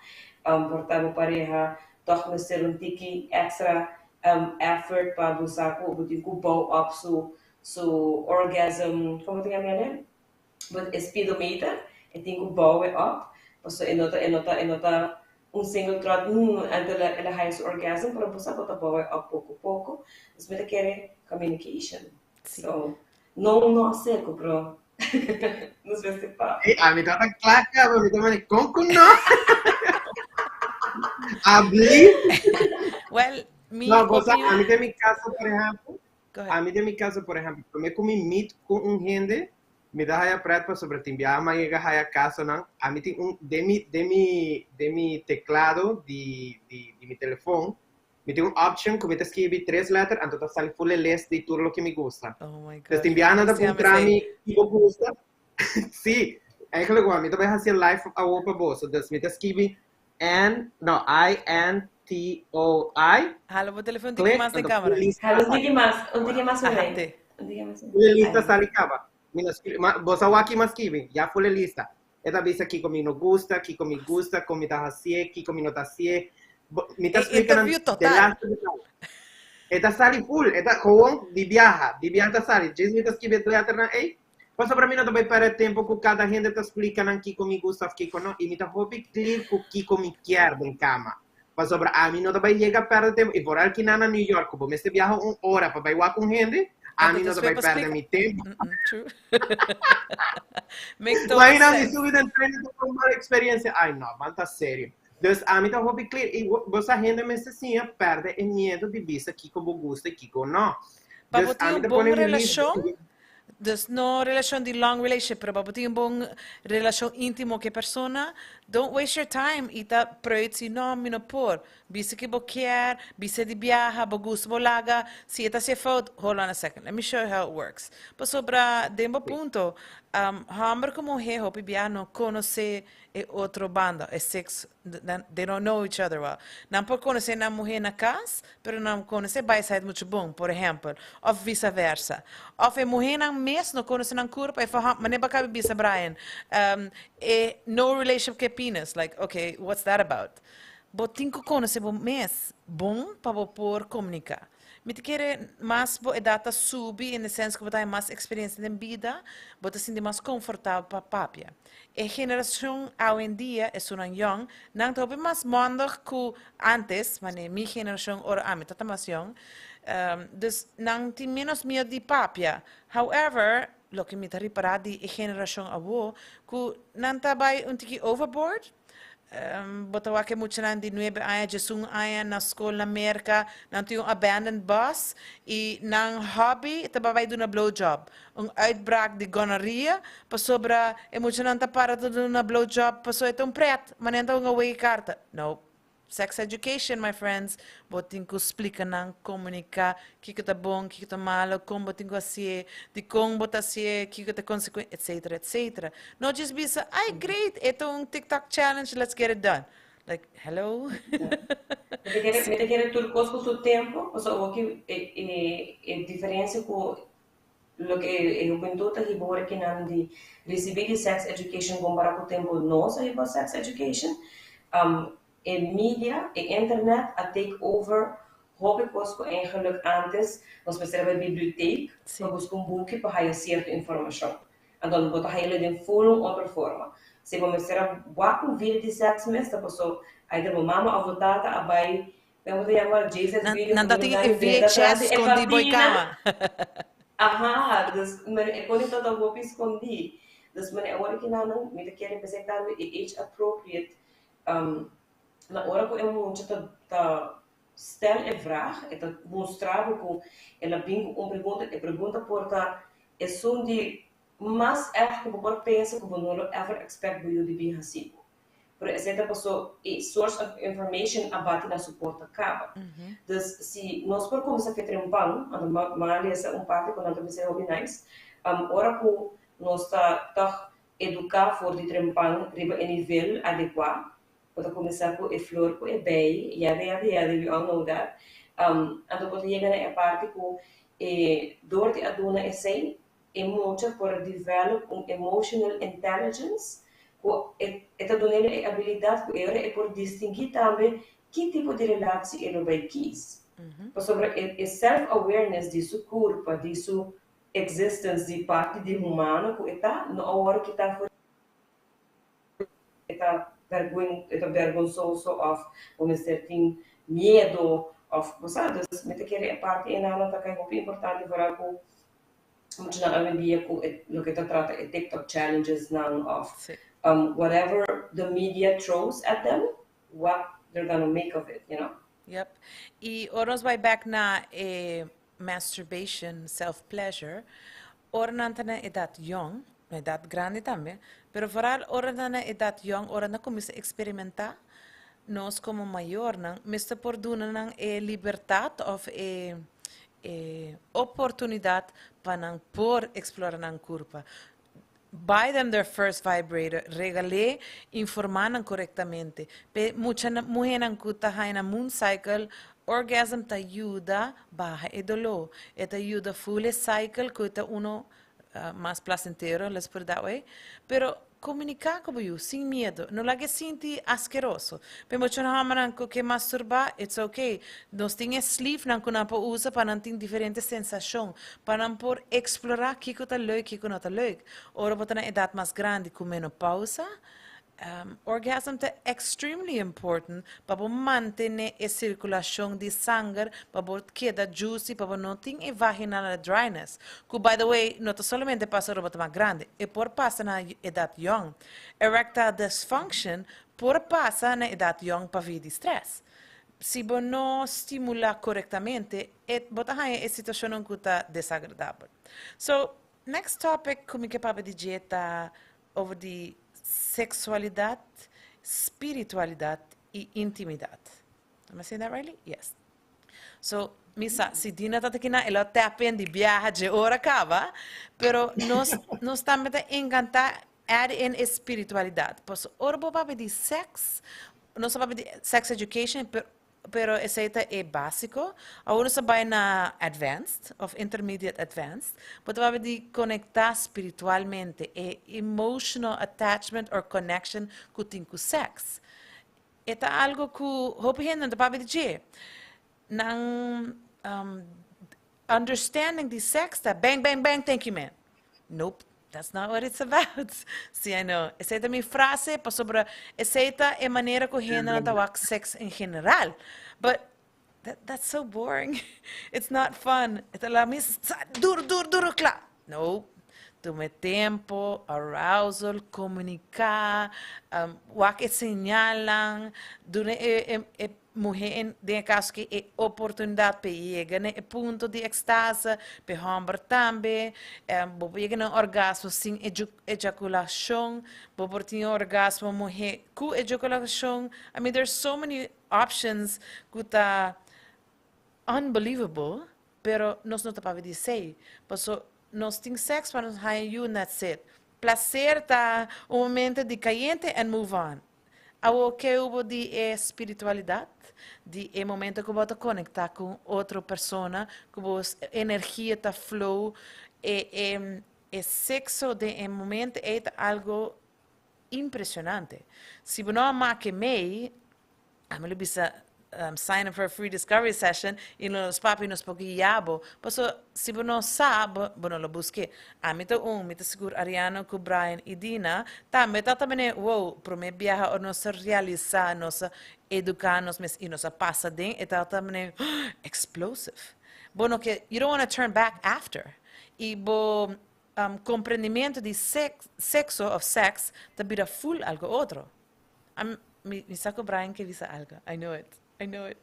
por ta bo pareha toch mester un tiki extra effort pa bo sa cu bo tin cu bouw up su su orgasm, como ta yama ele? Bo e speedometer e tin ku bouw e op paso e no ta e no ta e no ta un single trot anto el a haya su orgasm pero bo sa bo ta bouw e op poko poko dus mi ta kere communication Sí. so no un no seco pero nos mester pa. Ey, ami tabata kla kaba, mi ta manda kon ku no? Abli. Well, mi No, bo sa, opinion. ami den mi kaso, por ehempel, Go ahead. Ami den mi caso, por ehempel, prome cu mi meet cu un hende, mi ta haya pret pasobra tin biaha mi a yega haya casonan, ami tin un, den mi, den mi, den mi teclado di, di, di mi telefon, mi tin un option cu mi ta skibi tres letter, anto ta sali full e list di tur loke mi gusta. Oh my Dus gosh, tin biaha nan ta si ami puntra sei. mi ki bo gusta, si, eigenlijk wou, mi ta bai haci live awo pa boso, dus mi ta skibi N, no, I N T O I. Hala bo telefon tiki Click, mas den anto camera. full lista Hala un sali. tiki mas, un tiki mas Aha, Rene. te. Un tiki mas. Full lista Ahí. sali caba. Mi no skri, ma, bo sa wak ki m'a skibi, ya full e lista. E ta bisa kiko mi no gusta, kiko mi gusta, kon mi ta hasié, kiko mi no ta hasié. Mi ta E splika nan interview de total. laatste detalle. E ta sali full, e ta gewoon di biaha, di biaha ta sali. Djis mi ta skibi e letternan ei, pasobra mi no ta bai pèrdè tempu ku kada hende ta splika nan kiko mi gusta òf kiko no. I mi ta hopi clear ku kiko mi kier den kama. Pasobra ami no ta bai yega pèrdè tempu, i vooral kinan na New York ku bo mester biaha un ora pa bai wak un hende, Anto ami no ta despues bai pa pèrdè splika. mi tempu. True. Make total Imagina mi sense. subi den trein i ta un mal experiencia. Ai no, man ta serio. Dus ami ta hopi clear i bo sa hende mester siña pèrdè e miedu di bisa kiko bo gusta i kiko no. Pa bo Dus tin ami un ta bon pone mi lista. relashon, dus no relashon di long relationship, pero pa bo tin un bon relashon íntimo ku e persona, don't waste your time i ta preuit si no, mi no por. Bisa ki bo kier, bisa di biaha, bo gusta bo laga, si e ta hasi e fout, hold on a second, let me show you how it works. Pasobra den bo punto, hòmber ku muhé hopi biaha no konosé e otro banda, e sex, they don't know each other well. Nan por conoce nan muher na cas, pero nan conoce byside mucho bon, por ehempel, of vice versa. Of e muhernan mes no conoce nan curpa, e fa, mane bo caba bisa Brian, e no relationship cu e penis, like, okay, what's that about? Bo tin cu conoce bo mes bon pa bo por comunica. Mi ta kere mas bo edat ta subi, in the sense cu bo ta haña mas experiencia den bida, bo ta sinti mas comfortabel pa papia. E generacion awendia, esunnan yong, nan ta hopi mas mondig cu antes, mane mi generacion ora ami ta ta mas yong. Dus nan tin menos miedo di papia. However, loke mi ta ripara di e generacion awo, cu nan ta bay un tiki overboard. Bo ta wak e muchanan di nuebe aña, diesun aña na skol na Merka, nan tin un abandoned bus i nan hobby ta bai duna blowjob. Un uitbraak di gonorrea pasobra e muchanan ta para ta duna blowjob pasobra e ta un pret, ma nan ta hunga wega karta. No. Sex education, my friends. Bo tin ku splika nan, komuniká kiko ta bon, kiko ta malo, kon bo tin ku hasié, dikon bo ta hasié, kiko ta konsekuen, etcetera, etcetera. No djis bisa, ay great, e ta un TikTok challenge, let's get it done. Like, hello? Mi ta kere, mi ta kere tur kos ku su tempu, pasobra awor ki e e e diferensia ku loke e hubentud ta hiba ora ki nan di risibí di sex education kompará ku tempu nos a hiba sex education, e media, e internet a take over hopi kos ku eigenlijk antes nos mester a bai bibliotheek pa buska un buki pa haya sierto informashon. Anto bo ta hay'el den full un otro forma. Si bo mester a wak un video di sex mes ta paso either bo mama of bo tata a bai Nan bo ta yama Jesus Nan, video nan ku ta tin lugar e di drenta tras VHS di e skondí bo e kortina. kama. Aha, dus mane e kos ta ta hopi skondí. Dus mane awor ki nan mi ta kere pensá tambe e age appropriate um, na ora ku e mucha ta ta stel e vraag, e ta mustra bo ku el a bin ku un pregunta, e pregunta por ta esun di mas erg ku bo por pensa ku bo no lo ever expect bo yu di bin hasi bo. Pero esei ta paso e source of information a bati na su porta caba. Dus si nos por cuminsa fe trempan, anto ma ma lesa un parti cu nan ta bisa hopi nice, ora cu nos ta toch educa for di trempan riba e nivel adecua, bo ta cuminsa cu e flor cu e bij, yada yada yada, we all know that, anto bo ta yega na e parti cu e door di a duna esei, E mucha por a develop un emotional intelligence ku e e ta dun'el e abilidat ku e ora e por distinguí tambe ki tipo di relatie e lo bai kies. Pasobra e e self awareness di su kurpa, di su existence, di parti di humano ku e ta, no a wòrdu kitá for e ta berguen e ta bergonsoso òf bo mester tin miedo òf bo sa. Dus mi ta kere e parti einan ta kai hopi importante foral ku muchanan awendia ku e loke ta trata e TikTok challenges nan òf whatever the media throws at them, what they're gonna make of it, you know. Yep. I ora nos bai bek na e masturbation, self pleasure, ora nan ta na edat yong, na edat grandi tambe, pero vooral ora nan ta na edat yong, ora nan kuminsá eksperimentá, nos komo mayornan mester por duna nan e libertat òf e e oportunidat pa nan por eksplorá nan kurpa. Buy them their first vibrator, regal'é, informá nan korektamente. P'e mucha muhénan ku ta haña nan moon cycle, orgasm ta yuda baha e doló. E ta yuda full e cycle ku ta uno mas placentero, let's put it that way. Pero. Komuniká ku bo yu sin miedu. No laga e sinti askeroso. P'e muchanan hòmbernan ku ke masturbá, it's okay. Nos tin e sleevenan ku nan por usa pa nan tin diferente sensashon, pa nan por eksplorá kiko ta leuk, kiko no ta leuk. Ora bo ta na edat mas grandi ku menopausa, Orgasm ta extremely important pa bo mantene e circulacion di sanger, pa bo keda juicy, pa bo no tin e vaginal dryness, cu by the way no ta solamente pasa ora bo ta mas grandi, e por pasa na edad young. Erectile dysfunction por pasa na edad young pavia di stress. Si bo no stimula corectamente, e bo ta haña e situacionnan cu ta desagradabel. So, next topic cu mi ke papia di dje ta over di sexualidad, spiritualidad y intimidad. Am I saying that rightly? Yes. So, mi sa, si Dina ta aki nan, e lo tap in di biaha dje ora caba, pero nos, nos tambe ta encanta add in e spiritualidad. Paso ora bo papia di sex, nos ta papia di sex education, pero Pero esei ta e básiko. Awor nos ta bai na advanced òf intermediate advanced. Bo ta papia di konektá spiritualmente, e emotional attachment or connection ku tin ku sèks. E ta algu ku hopi hende no ta papia di dje. Nan understanding di sèks ta bang bang bang thank you man. Nope, that's not what it's about. Sí, I know. Esei ta mi frase pasobra esei ta e manera ku hendenan ta wak seks en general. But that, that's so boring. It's not fun. E ta laga mi sa duru, duru, duru, kla. No. Tuma e tempo, arousal, komuniká, wak e señalnan, duna e, e, e Muhé en den e kaso ki e oportunidat p'e yega na e punto di ekstase, p'e hòmber tambe. Bo por yega na un orgasmo sin ejakulashon, bo por tin un orgasmo muhé ku ejakulashon. I mean there's so many options ku ta unbelievable, pero nos no ta papia di esei. Paso nos tin sèks pa nos haña yu and that's it. Plaser ta un momento di kayente and move on. Awor ke hubo di e spiritualidad? Di e momento ku bo ta konektá ku un otro persona, ku bo energia ta flow, e e e sekso den e momento ei ta algo impresionante. Si bo no a make mei, ami lo bisa sign up for a free discovery session y nos papia nos por guia bo. Paso si bo no sa, bo, bo no lo buske. Ami ta un, mi ta sigur Ariano cu Brian y Dina tambe ta ta mene, wow, prome biaha ora nos a realisa, nos a educa nos mes y nos a pasa den, e ta ta mene explosive. Bo no ke, you don't wanna turn back after. Y bo comprendimiento di sex, sexo of sex ta bira full algo otro. Am, mi, mi sa ku Brian ke bisa algo. I know it. I know it.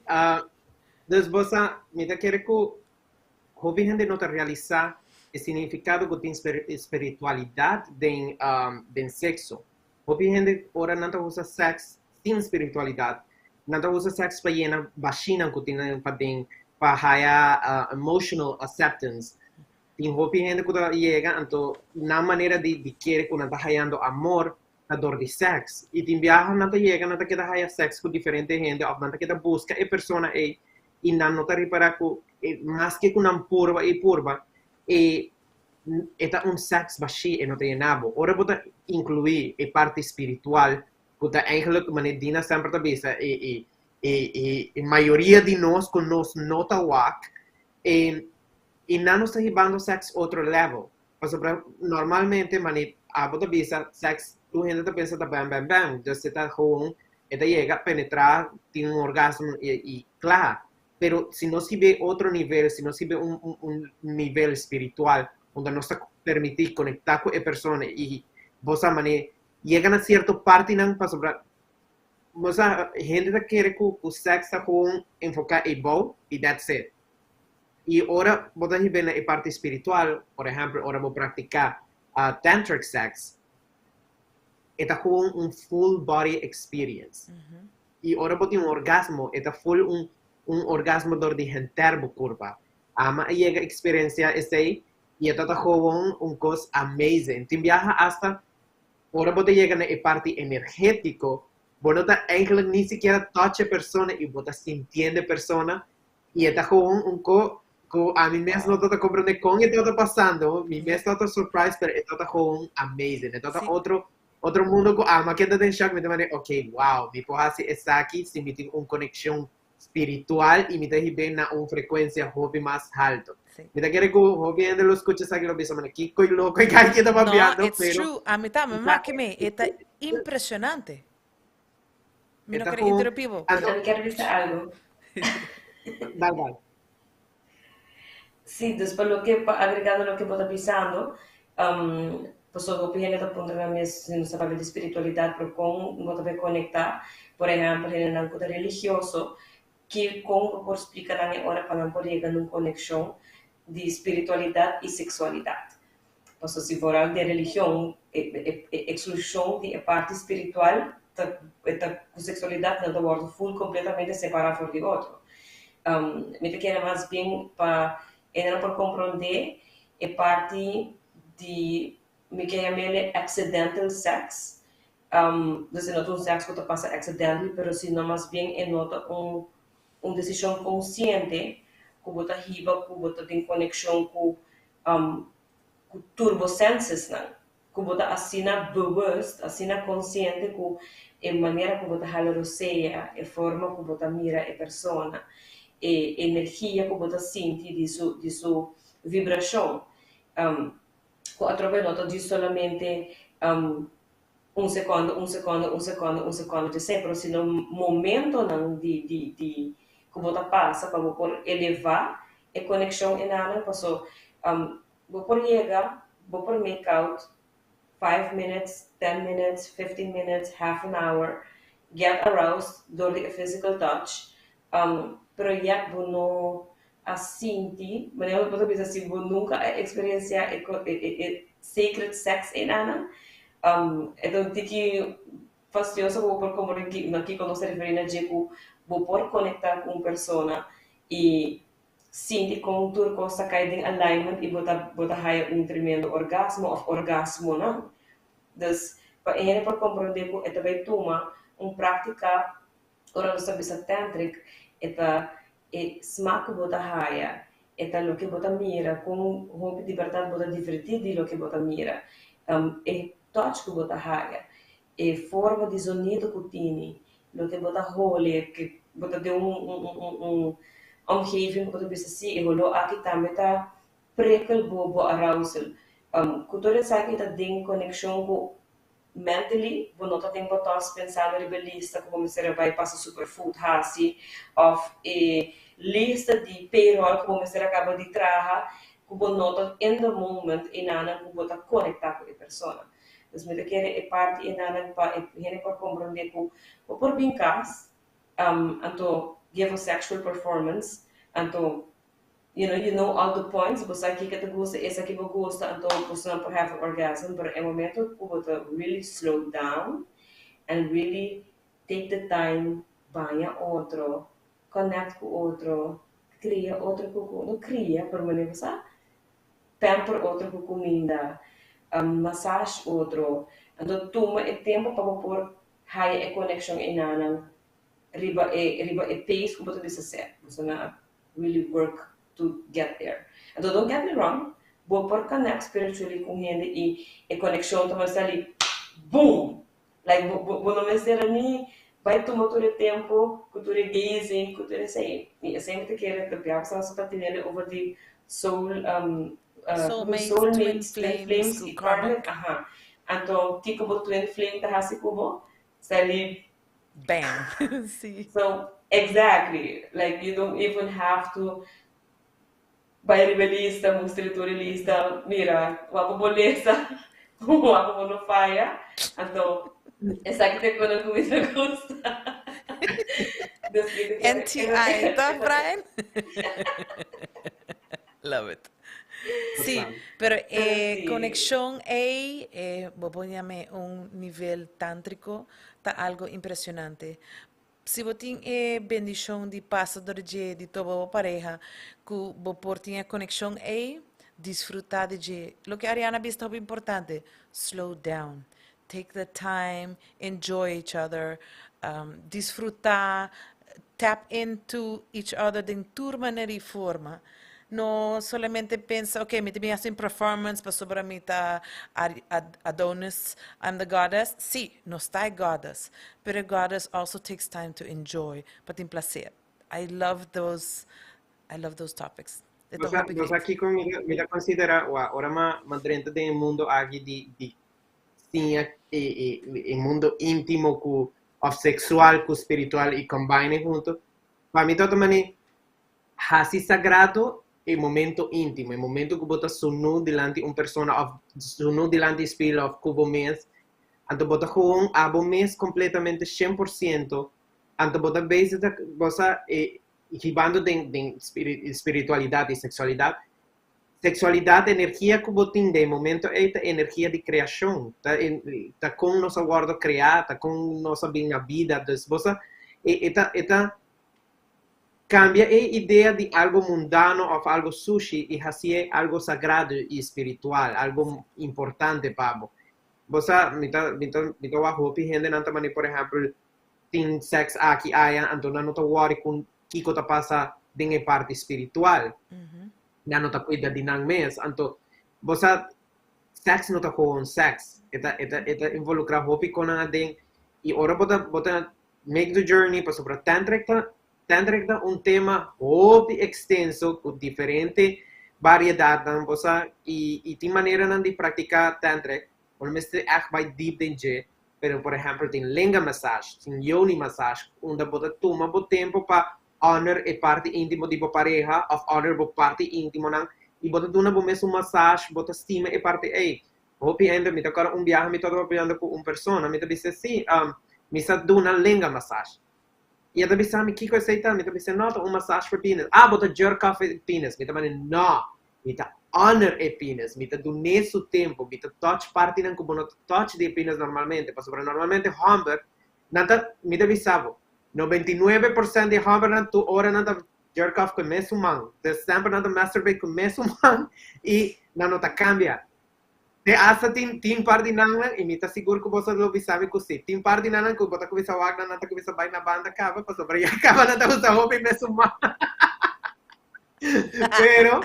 Ah, dus bo sa, mi ta kere ku hopi hende no ta realisá e signifikado ku tin spiritualidat den, um, den sekso. Hopi hende ora nan ta usa sèks sin spiritualidat, nan ta usa sèks pa yena bashinan ku tin nan paden, pa haya ah, emotional acceptance. Tin hopi hende ku ta yega anto nan manera di di kere ku nan ta hayando amor ta dor di sèks. I tin biaha nan ta yega nan ta keda haya sèks ku diferente hende òf nan ta keda buska e persona ei i nan no ta ripará ku e maske ku nan purba i purba e e ta un sèks bashí e no ta yena bo. Ora bo ta inkluí e parti spiritual ku ta eigenlijk manera Dina semper ta bisa e e e e mayoria di nos ku nos no ta wak e I nan nos ta hibando sex otro level. Pasobra normalmente mane abo ta bisa sex tur hende ta pensa ta bam bam bam. Dus e ta gewoon e ta yega penetra tin un orgasmo i i kla. Pero si nos hib'é otro nivel si nos hib'é un un un nivel spiritual unda nos ta permiti konekta ku e persona i bo sa mane yega na sierto partinan pasobra bo sa hende ta kere ku ku sex ta gewoon enfoka eibou i that's it. I ora bo ta hib'é na e parti spiritual, por ehèmpel ora bo praktiká tantric sex, e ta gewoon un full body experience. I ora bo tin un orgasmo, e ta full un un orgasmo dor di henter bo kurpa. Ama a yega eksperensiá esei i e ta ta gewoon un kos amazing. Tin biaha asta ora bo ta yega na e parti energétiko, bo no ta eigenlijk ni sikiera touch e persona i bo ta sintiendo e persona I e ta gewoon un ko Ku ami mes no tabata komprondé kon e tabata pasando, mi mes tabata surprised, pero e tabata gewoon amazing. E tabata otro otro mundo ku ami a keda den shock, mi ta manera, ok, wow, mi por hasi esaki si mi tin un konekshon spiritual i mi ta hib'é na un frekuensia hopi mas halto. Mi ta kere ku hopi hende lo skucha esaki lo bisa manera, kiko i loko e kai ta No, papiando, it's pero true. Ami tambe maki me, e ta impresionante. Mi e no ta kere gewoon, interrumpí bo, anto, pero. Mi kier bisa algo. Dal, dal. Sí, dus pa loke, pa agregá na loke bo ta bisando, pasobra hopi hende ta puntra nan mes si nos ta papia di spiritualidat, pero kon bo ta bay konektá? Por ehèmpel, hendenan ku ta religioso, ki kon bo por splika nan e ora pa nan por yega na un konekshon di spiritualidat i seksualidat? Pasobra si vooral den religion, e eksklushon di e parti spiritual ta ta ku seksualidat nan ta wòrdu ful kompletamente separá for di otro. Mi ta kere mas bien pa e nan por komprondé e parti di mi ke yam'el accidental sex, dus e no ta un sèks ku ta pasa accidentally pero sino mas bien e no ta un un desishon konsiente ku bo ta hiba ku bo ta den konekshon ku ku tur bo sensesnan, ku bo ta asina bewust, asina konsiente ku e manera ku bo ta hala rosea, e forma ku bo ta mira e persona, e energia ku bo ta sinti di su di su vibrashon, ku atrobe no ta di solamente un sekondo, un sekondo, un sekondo, un sekondo djesei, pero sino momentonan di di di ku bo ta pasa pa bo por elevá e konekshon enanan paso bo por yega, bo por make out five minutes, ten minutes, 15 minutes, half an hour, get aroused dor di e physical touch, pero yet bo no a sinti, manera bo ta bisa si bo nunka a eksperensiá e e sacred sex enanan, e ta un tiki fastioso ku bo por komprende na kiko nos ta referí na dje ku bo por konektá ku un persona i sinti kon tur kos ta kai den alignment i bo ta bo ta haya un tremendo orgasmo òf orgasmonan. Dus pa e hende por komprondé ku e ta bai tuma un práktika ora nos ta bisa tantric e ta e smak ku bo ta haya, e ta loke bo ta mira, kon hopi di bèrdat bo ta divertí di loke bo ta mira, e touch ku bo ta haya, e forma di zonido ku tini, loke bo ta hole, ke bo ta den un un un omgeving ku bo ta bisa si e holó aki tambe ta prikkel bo bo arousal. Ku tur esaki ta den konekshon ku mentally bo no ta den bo tos pensando riba e lista ku bo mester a bai pasa superfood hasi òf e lista di payroll ku bo mester a kaba di traha ku bo no ta in the moment enanan ku bo ta konektá ku e persona. Dus mi ta kere e parti enanan pa e hende por komprondé ku bo por bin kas anto give a sexual performance anto you know you know all the points bo sa kiko ta gusta esaki bo gusta anto bosonan por have an orgasm pero e momento ku bo ta really slow down and really take the time baña otro connect ku otro kria otro ku ku no kria pero manera bo sa pamper otro ku kuminda massage otro anto tuma e tempo pa bo por haya e konekshon enanan riba e riba e pace ku bo ta bisa ser bosonan a really work to get there. Anto don't get me wrong, bo por connect spiritually cu un hende y e conexion ta mester sali boom! Like bo bo bo no mester a ni bay tuma tur e tempo cu tur e gazing cu tur esey. Y esey mi ta kere ta bia pasobra nos ta teniendo over di soul um Soulmates, twin soulmates, twin flames flames cu y karmic. karmic, aha. Anto kico bo twin flame ta haci cu bo? Sali Bam! Sí. So, exactly, like you don't even have to bai riba e lista, mustra e tur e lista, mira, wak bo lesa, wak bo no faya, anto esaki ta e ku mi ta gusta. Dus mi ta kere NTI, toch Brian? Love it. Sí, pero e Sí. konekshon ei, e bo por yam'é un nivel tántriko, ta algo impresionante. Si bo tin e bendishon di pasa dor dje di toba bo pareha ku bo por tin e konekshon ei, disfrutá di dje. Loke Ariana a bisa ta hopi importante, slow down, take the time, enjoy each other, disfrutá, tap into each other den tur manera i forma. No solamente pensa, ok, mi ta bin haci un performance pasobra mi ta Adonis, I'm the goddess. Sí, nos ta e goddess, pero e goddess also takes time to enjoy, pa tin placer. I love those topics. E ta hopi Nos great. Aki con mi ta considera, wa, ora m'a drenta den mundo aki di siña e mundo intimo cu of sexual cu spiritual y combine hunto. Pa mi ta mane hasi sagrado e momento intimo, e momento cu bo ta sunu dilanti un persona of sunu dilanti spil of cu bo mes, anto bo ta gewoon abo mes completamente 100%, anto bo ta bezig ta bo sa hibando den spiritualidad y sexualidad. Sexualidad, energia cu bo tin den momento ey ta energia di creacion, ta con nos a wordo crea, ta con nos a bin na bida, dus bo sa e ta cambia e idea di algo mundano of algo sushi y haci algo sagrado y spiritual, algo importante pa bo. Bo sa, mi ta wak hopi hende nan ta mani, por ehempel, tin sex aki aya, anto nan no ta worry cu kico ta pasa den e parti spiritual. Nan no ta cuida di nan mes. Anto, bo sa, sex no ta gewoon sex. E ta involucra hopi con nan aden. Y ora bo ta make the journey pasobra tantric ta un tema hopi extenso cu diferente variedad nan, bo sa, y tin manera nan di practica tantric. Bo no mester echt bay deep den dje, pero por ehempel tin lenga massage, tin yoni massage, unda bo ta tuma bo tempo pa honor e parti intimo di bo pareha of honor bo parti intimo nan y bo ta duna bo mes un massage, bo ta stima e parti ey. Hopi hende, mi ta acorda un biaha mi tabata papiando cu un persona, mi ta bisa si, mi sa duna lenga massage. Y e ta bisa mi kico esey ta, mi ta bisa no, ta un massage for penis. Ah, bo ta jerk off e penis. Mi ta mane no, mi ta honor e penis, mi ta dune su tempo, mi ta touch parti nan cu bo no ta touch di e penis normalmente, pasobra normalmente homber, nan ta, mi ta bisa bo, 99% di homber nan tur ora nan ta jerk off cu e mesun man. Dus semper nan ta masturbate cu e mesun man y nan no ta cambia. Te hasta tin par di nan y mi ta sigur cu boso lo bisa mi cu si. Tin par di nan cu bo ta cuminsa wak nan ta cuminsa bay na banda caba, pasobra ya caba nan ta usa hopi mesun man. Pero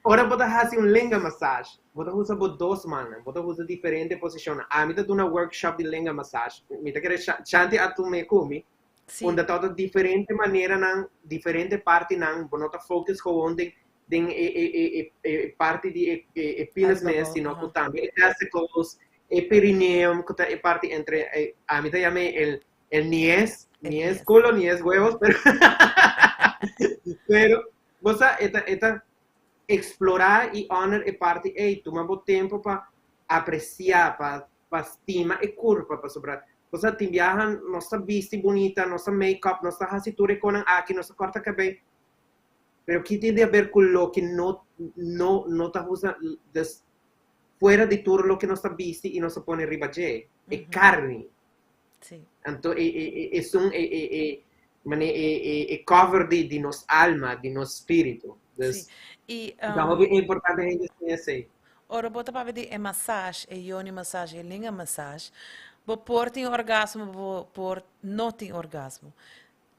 ora bo ta hasi un lenga massage, bo ta usa bo dos man, bo ta usa diferente posicion. Ami ta duna workshop di lenga massage. Mi ta kere Shanti a tuma cu mi. Unda ta diferente manera nan, diferente parti nan, bo no ta focus gewoon den e parti di e penis mes, sino cu tambe e testicles, e perineum, cu ta e parti entre, ami ta yama el ni es culo, ni es huevos, pero bo sa, e ta explora y honor e parti ey, tuma bo tempo pa aprecia, pa stima e curpa, pasobra bo sa, tin biaha nos ta bisti bunita, nos ta make-up, nos ta hasi tur e conan aki, nos ta corta cabey, pero ki tin di haber cu loke no ta usa des, fuera di tur loke nos ta bisti y nos ta pone riba dje, e carni. Anto e un e mane e cover di nos alma, di nos spirito. Dus, Y ta hopi importante hende siña esey. Ora bo ta papia di e massage, e yoni massage, e lenga massage, bo por tin orgasmo, bo por no tin orgasmo.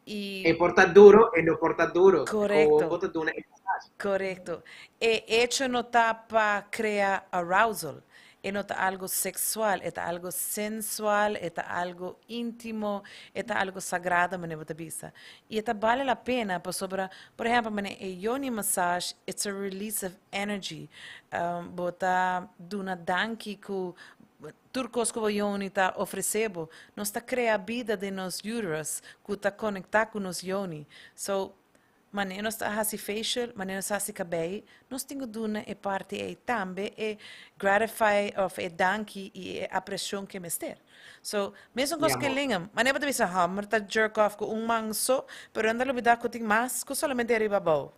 Y E por ta duro, e no por ta duro. Correcto. Bo ta duna e massage. Correcto. E hecho no ta pa crea arousal. E no ta algo sexual, e ta algo sensual, e ta algo intimo, e ta algo sagrado, mane bo ta bisa. Y e ta vale la pena pasobra, por ehempel, mane e yoni massage, it's a release of energy. Bo ta duna danki cu tur cos cu bo yoni ta ofrece bo. Nos ta crea bida den nos uterus, cu ta conecta cu nos yoni. So, mane nos ta hasi facial, mane nos hasi cabey, nos tin cu duna e parti ey tambe e gratify of e danki y e apreciacion cu mester. So, mesmo cos cu amor. lingam, mane bo ta bisa homber ta jerk off cu un man so, pero nan ta lubida cu tin mas cu solamente riba abou.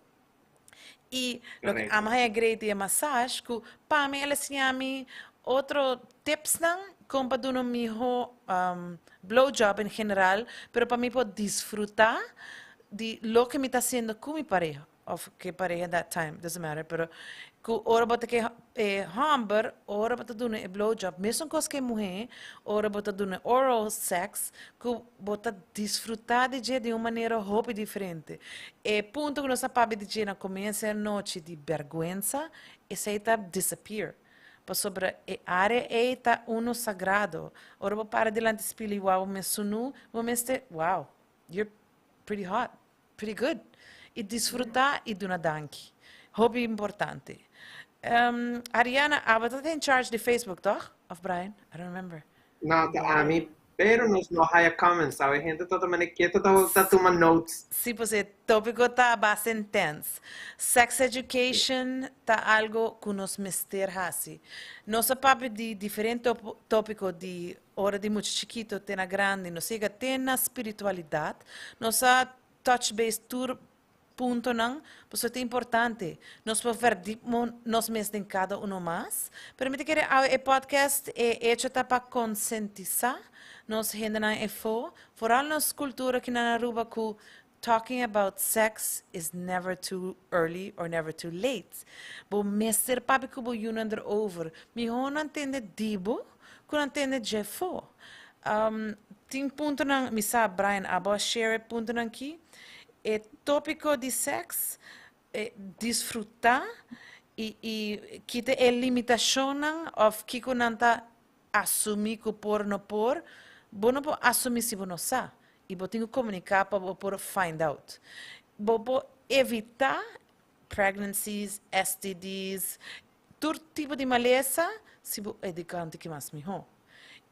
Y lo que ami a haya great di e massage, cu pa mi el a siña mi otro tips nan, con pa duna un miho blowjob en general, pero pa mi por disfruta di loke mi ta haciendo cu mi pareha, of cu pareha that time, doesn't matter, pero cu ora bo ta ke. E hòmber ora bo ta duna e blowjob, mesun kos ku e muhé, ora bo ta duna oral sex, ku bo ta disfrutá di dje di un manera hopi diferente. E punto ku nos a papia di dje na komienso e anochi di bèrgwensa, esei ta disappear. Pasobra e área ei ta unu sagrado. Ora bo para dilanti spil i wou bo mes sunú, bo mester, wow, you're pretty hot. Pretty good. I disfruta i duna danki. Hopi importante. Ariana, abo ta in charge di Facebook, toch? Of Brian? I don't remember. No, ta ami. Pero nos no haya comments, sabe? Hende ta tuma keto ta, ta tuma notes. Sí, pues e tópiko ta basta intens. Sex education ta algo ku nos mester hasi. Nos a papia di diferente tópiko di Ora di mucha chikito te na grandi nos yega te na spiritualidad, nos a touch base tur puntonan, pasobra ta importante. Nos por verdiep nos mes den cada uno mas, pero mi ta kere awe e podcast e hecho ta pa consentisa nos hendenan efo, vooral nos cultura aki na Aruba cu talking about sex is never too early or never too late. Bo mester papia cu bo yunan erover. Miho nan tende di bo cu nan tende dje fo. Tin puntonan, mi sa Brian abo a share e puntonan aki, e topico di sex, e disfruta y y kita e limitacionnan of kico nan ta asumi cu por no por, bo no por asumi si bo no sa y bo tin cu comunica pa bo por find out. Bo por evita pregnancies, STD's, tur tipo di malesa si bo educa un tiki mas miho.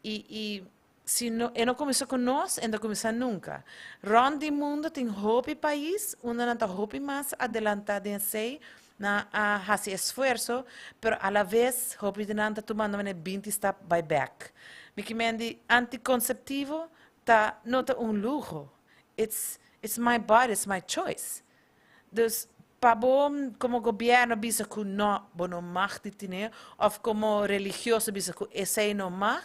Y y si no e no cuminsa cu nos e no ta cuminsa nunca. Rond di mundo tin hopi pais unda nan ta hopi mas adelanta den esey, nan a haci esfuerso, pero alaves hopi di nan ta tumando manera 20 stap bay bek. Mi kimen di anticonceptivo ta no ta un luho, it's it's my body, it's my choice. Dus pa bo como gobierno bisa cu no, bo no mag di tine, of como religioso bisa cu esey no mag,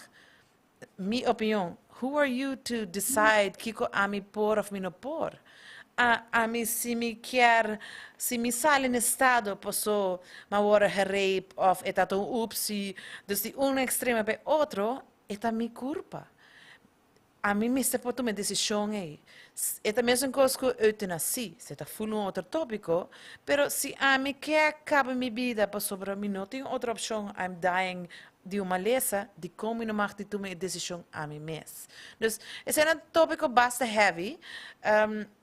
mi opinion, who are you to decide kico ami por of mi no por? A ami si mi kier, si mi sali na estado paso mi a worde gerape of e ta ta un oepsie, dus di un extremo pa e otro, e ta mi curpa. Ami mester por tuma e desishon ei. E ta mesun kos ku eutanasi, se ta ful un otro tópiko, pero si ami ke kaba mi bida pasobra mi no tin otro opshon, I'm dying di un malesa, dikon mi no mag di tuma e desishon ami mes? Dus, esei ta un tópiko basta heavy.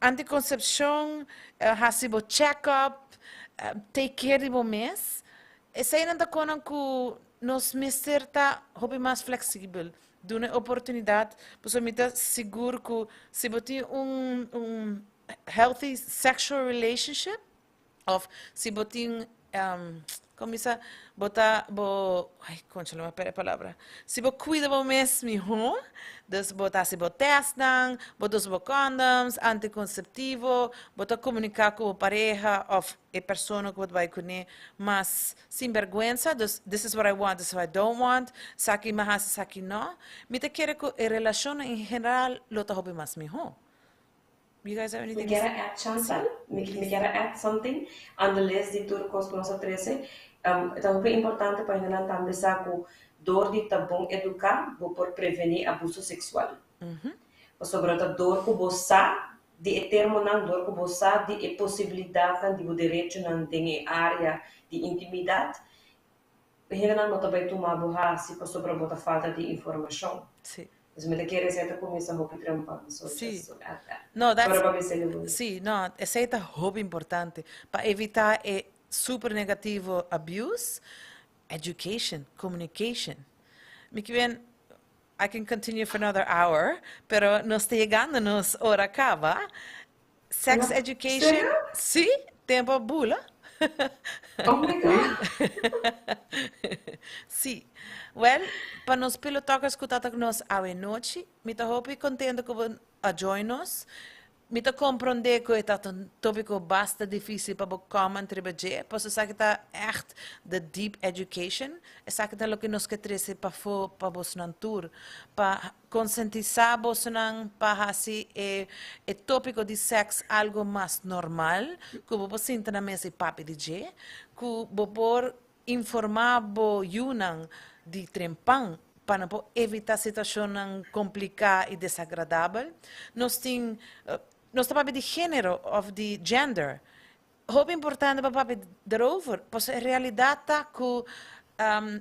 Antikonsepshon, hasi bo check-up, take care di bo mes, eseinan ta konan ku nos mester ta hopi mas fleksibel. Duna e oportunidad, pasobra mi ta sigur cu si bo tin un un healthy sexual relationship of si bo tin como bisa bo ta bo ay concha lo me perde e palabra si bo cuida bo mes miho dus bo ta haci bo testnan bo ta usa bo condoms anticonceptivo bo ta comunica cu bo pareha of e persona cu bo ta bay cune mas sin berguensa, dus this is what I want, this is what I don't want, saki mi a hasi, saki no. Mi ta kere ku e relashonnan en general lo ta hopi mas mihó. You guys have Mi anything to kier say? a add, Chantal, mi mi kier a add something on the list di tur kos ku nos a trese. E ta hopi importante pa hendenan tambe sa ku dor di ta bon eduká bo por prevení abuso seksual. Pasobra ta dor ku bo sa di e termonan dor ku bo sa di e posibilidatnan di bo derechonan den e área di intimidat, hendenan no ta bai tuma bo hasi pasobra bo ta falta di informashon. Sí. Pues mi ta kere esei ta kuminsá hopi trempan, so Sí. just to add that. No, that's, Ora pa bisa el bo. sí, no, esei ta hopi importante pa evitá e super negativo abuse, education, communication. Mi ke ben I can continue for another hour, pero nos ta yegando nos ora caba. Sex No, education, serio? sí, tempo a bula. Oh my God. Sí. Well, pa nos pillow talkers cu ta ta cu nos awe nochi, mi ta hopi contento cu bo a join nos. Mi ta komprondé ku e ta un tópiko basta difísil pa bo comment riba dje, pasobra esaki ta ègt the deep education. Esaki ta loke nos ke trese pafó pa bosonan tur, pa konsientisá bosonan pa hasi e e tópiko di sèks algu mas normal, ku bo por sinta na mesa i papia di dje, ku bo por. Informá bo yunan di trempan pa nan por evitá situashonnan kompliká i desagradabel. Nos tin, nos ta papia di género òf di gender. Hopi importante pa papia derover, pasobra e realidat ta ku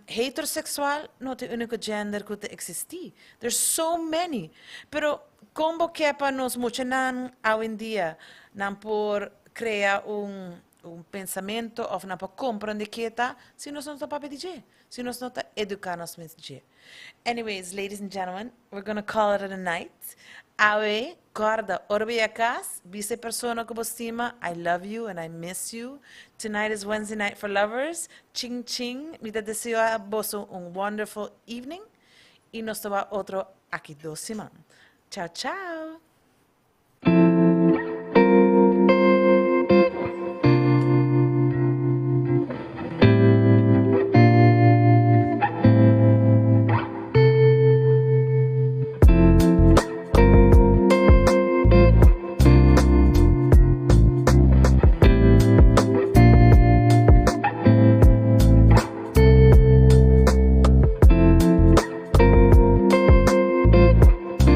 heteroseksual no ta e úniko gender ku ta eksistí. There's so many. Pero kon bo ke pa nos muchanan awendia nan por krea un un pensamentu òf nan por komprendé ke ta si nos no ta papia di dje, si nos no ta eduká nos mes di dje. Anyways, ladies and gentlemen, we're gonna call it a night. Awe, kòrda, ora bo yega kas, bisa e persona ku bo stima, I love you and I miss you. Tonight is Wednesday night for lovers. Ching ching, mi ta deseá boso un wonderful evening i nos ta wak otro aki dos siman. Chao chao!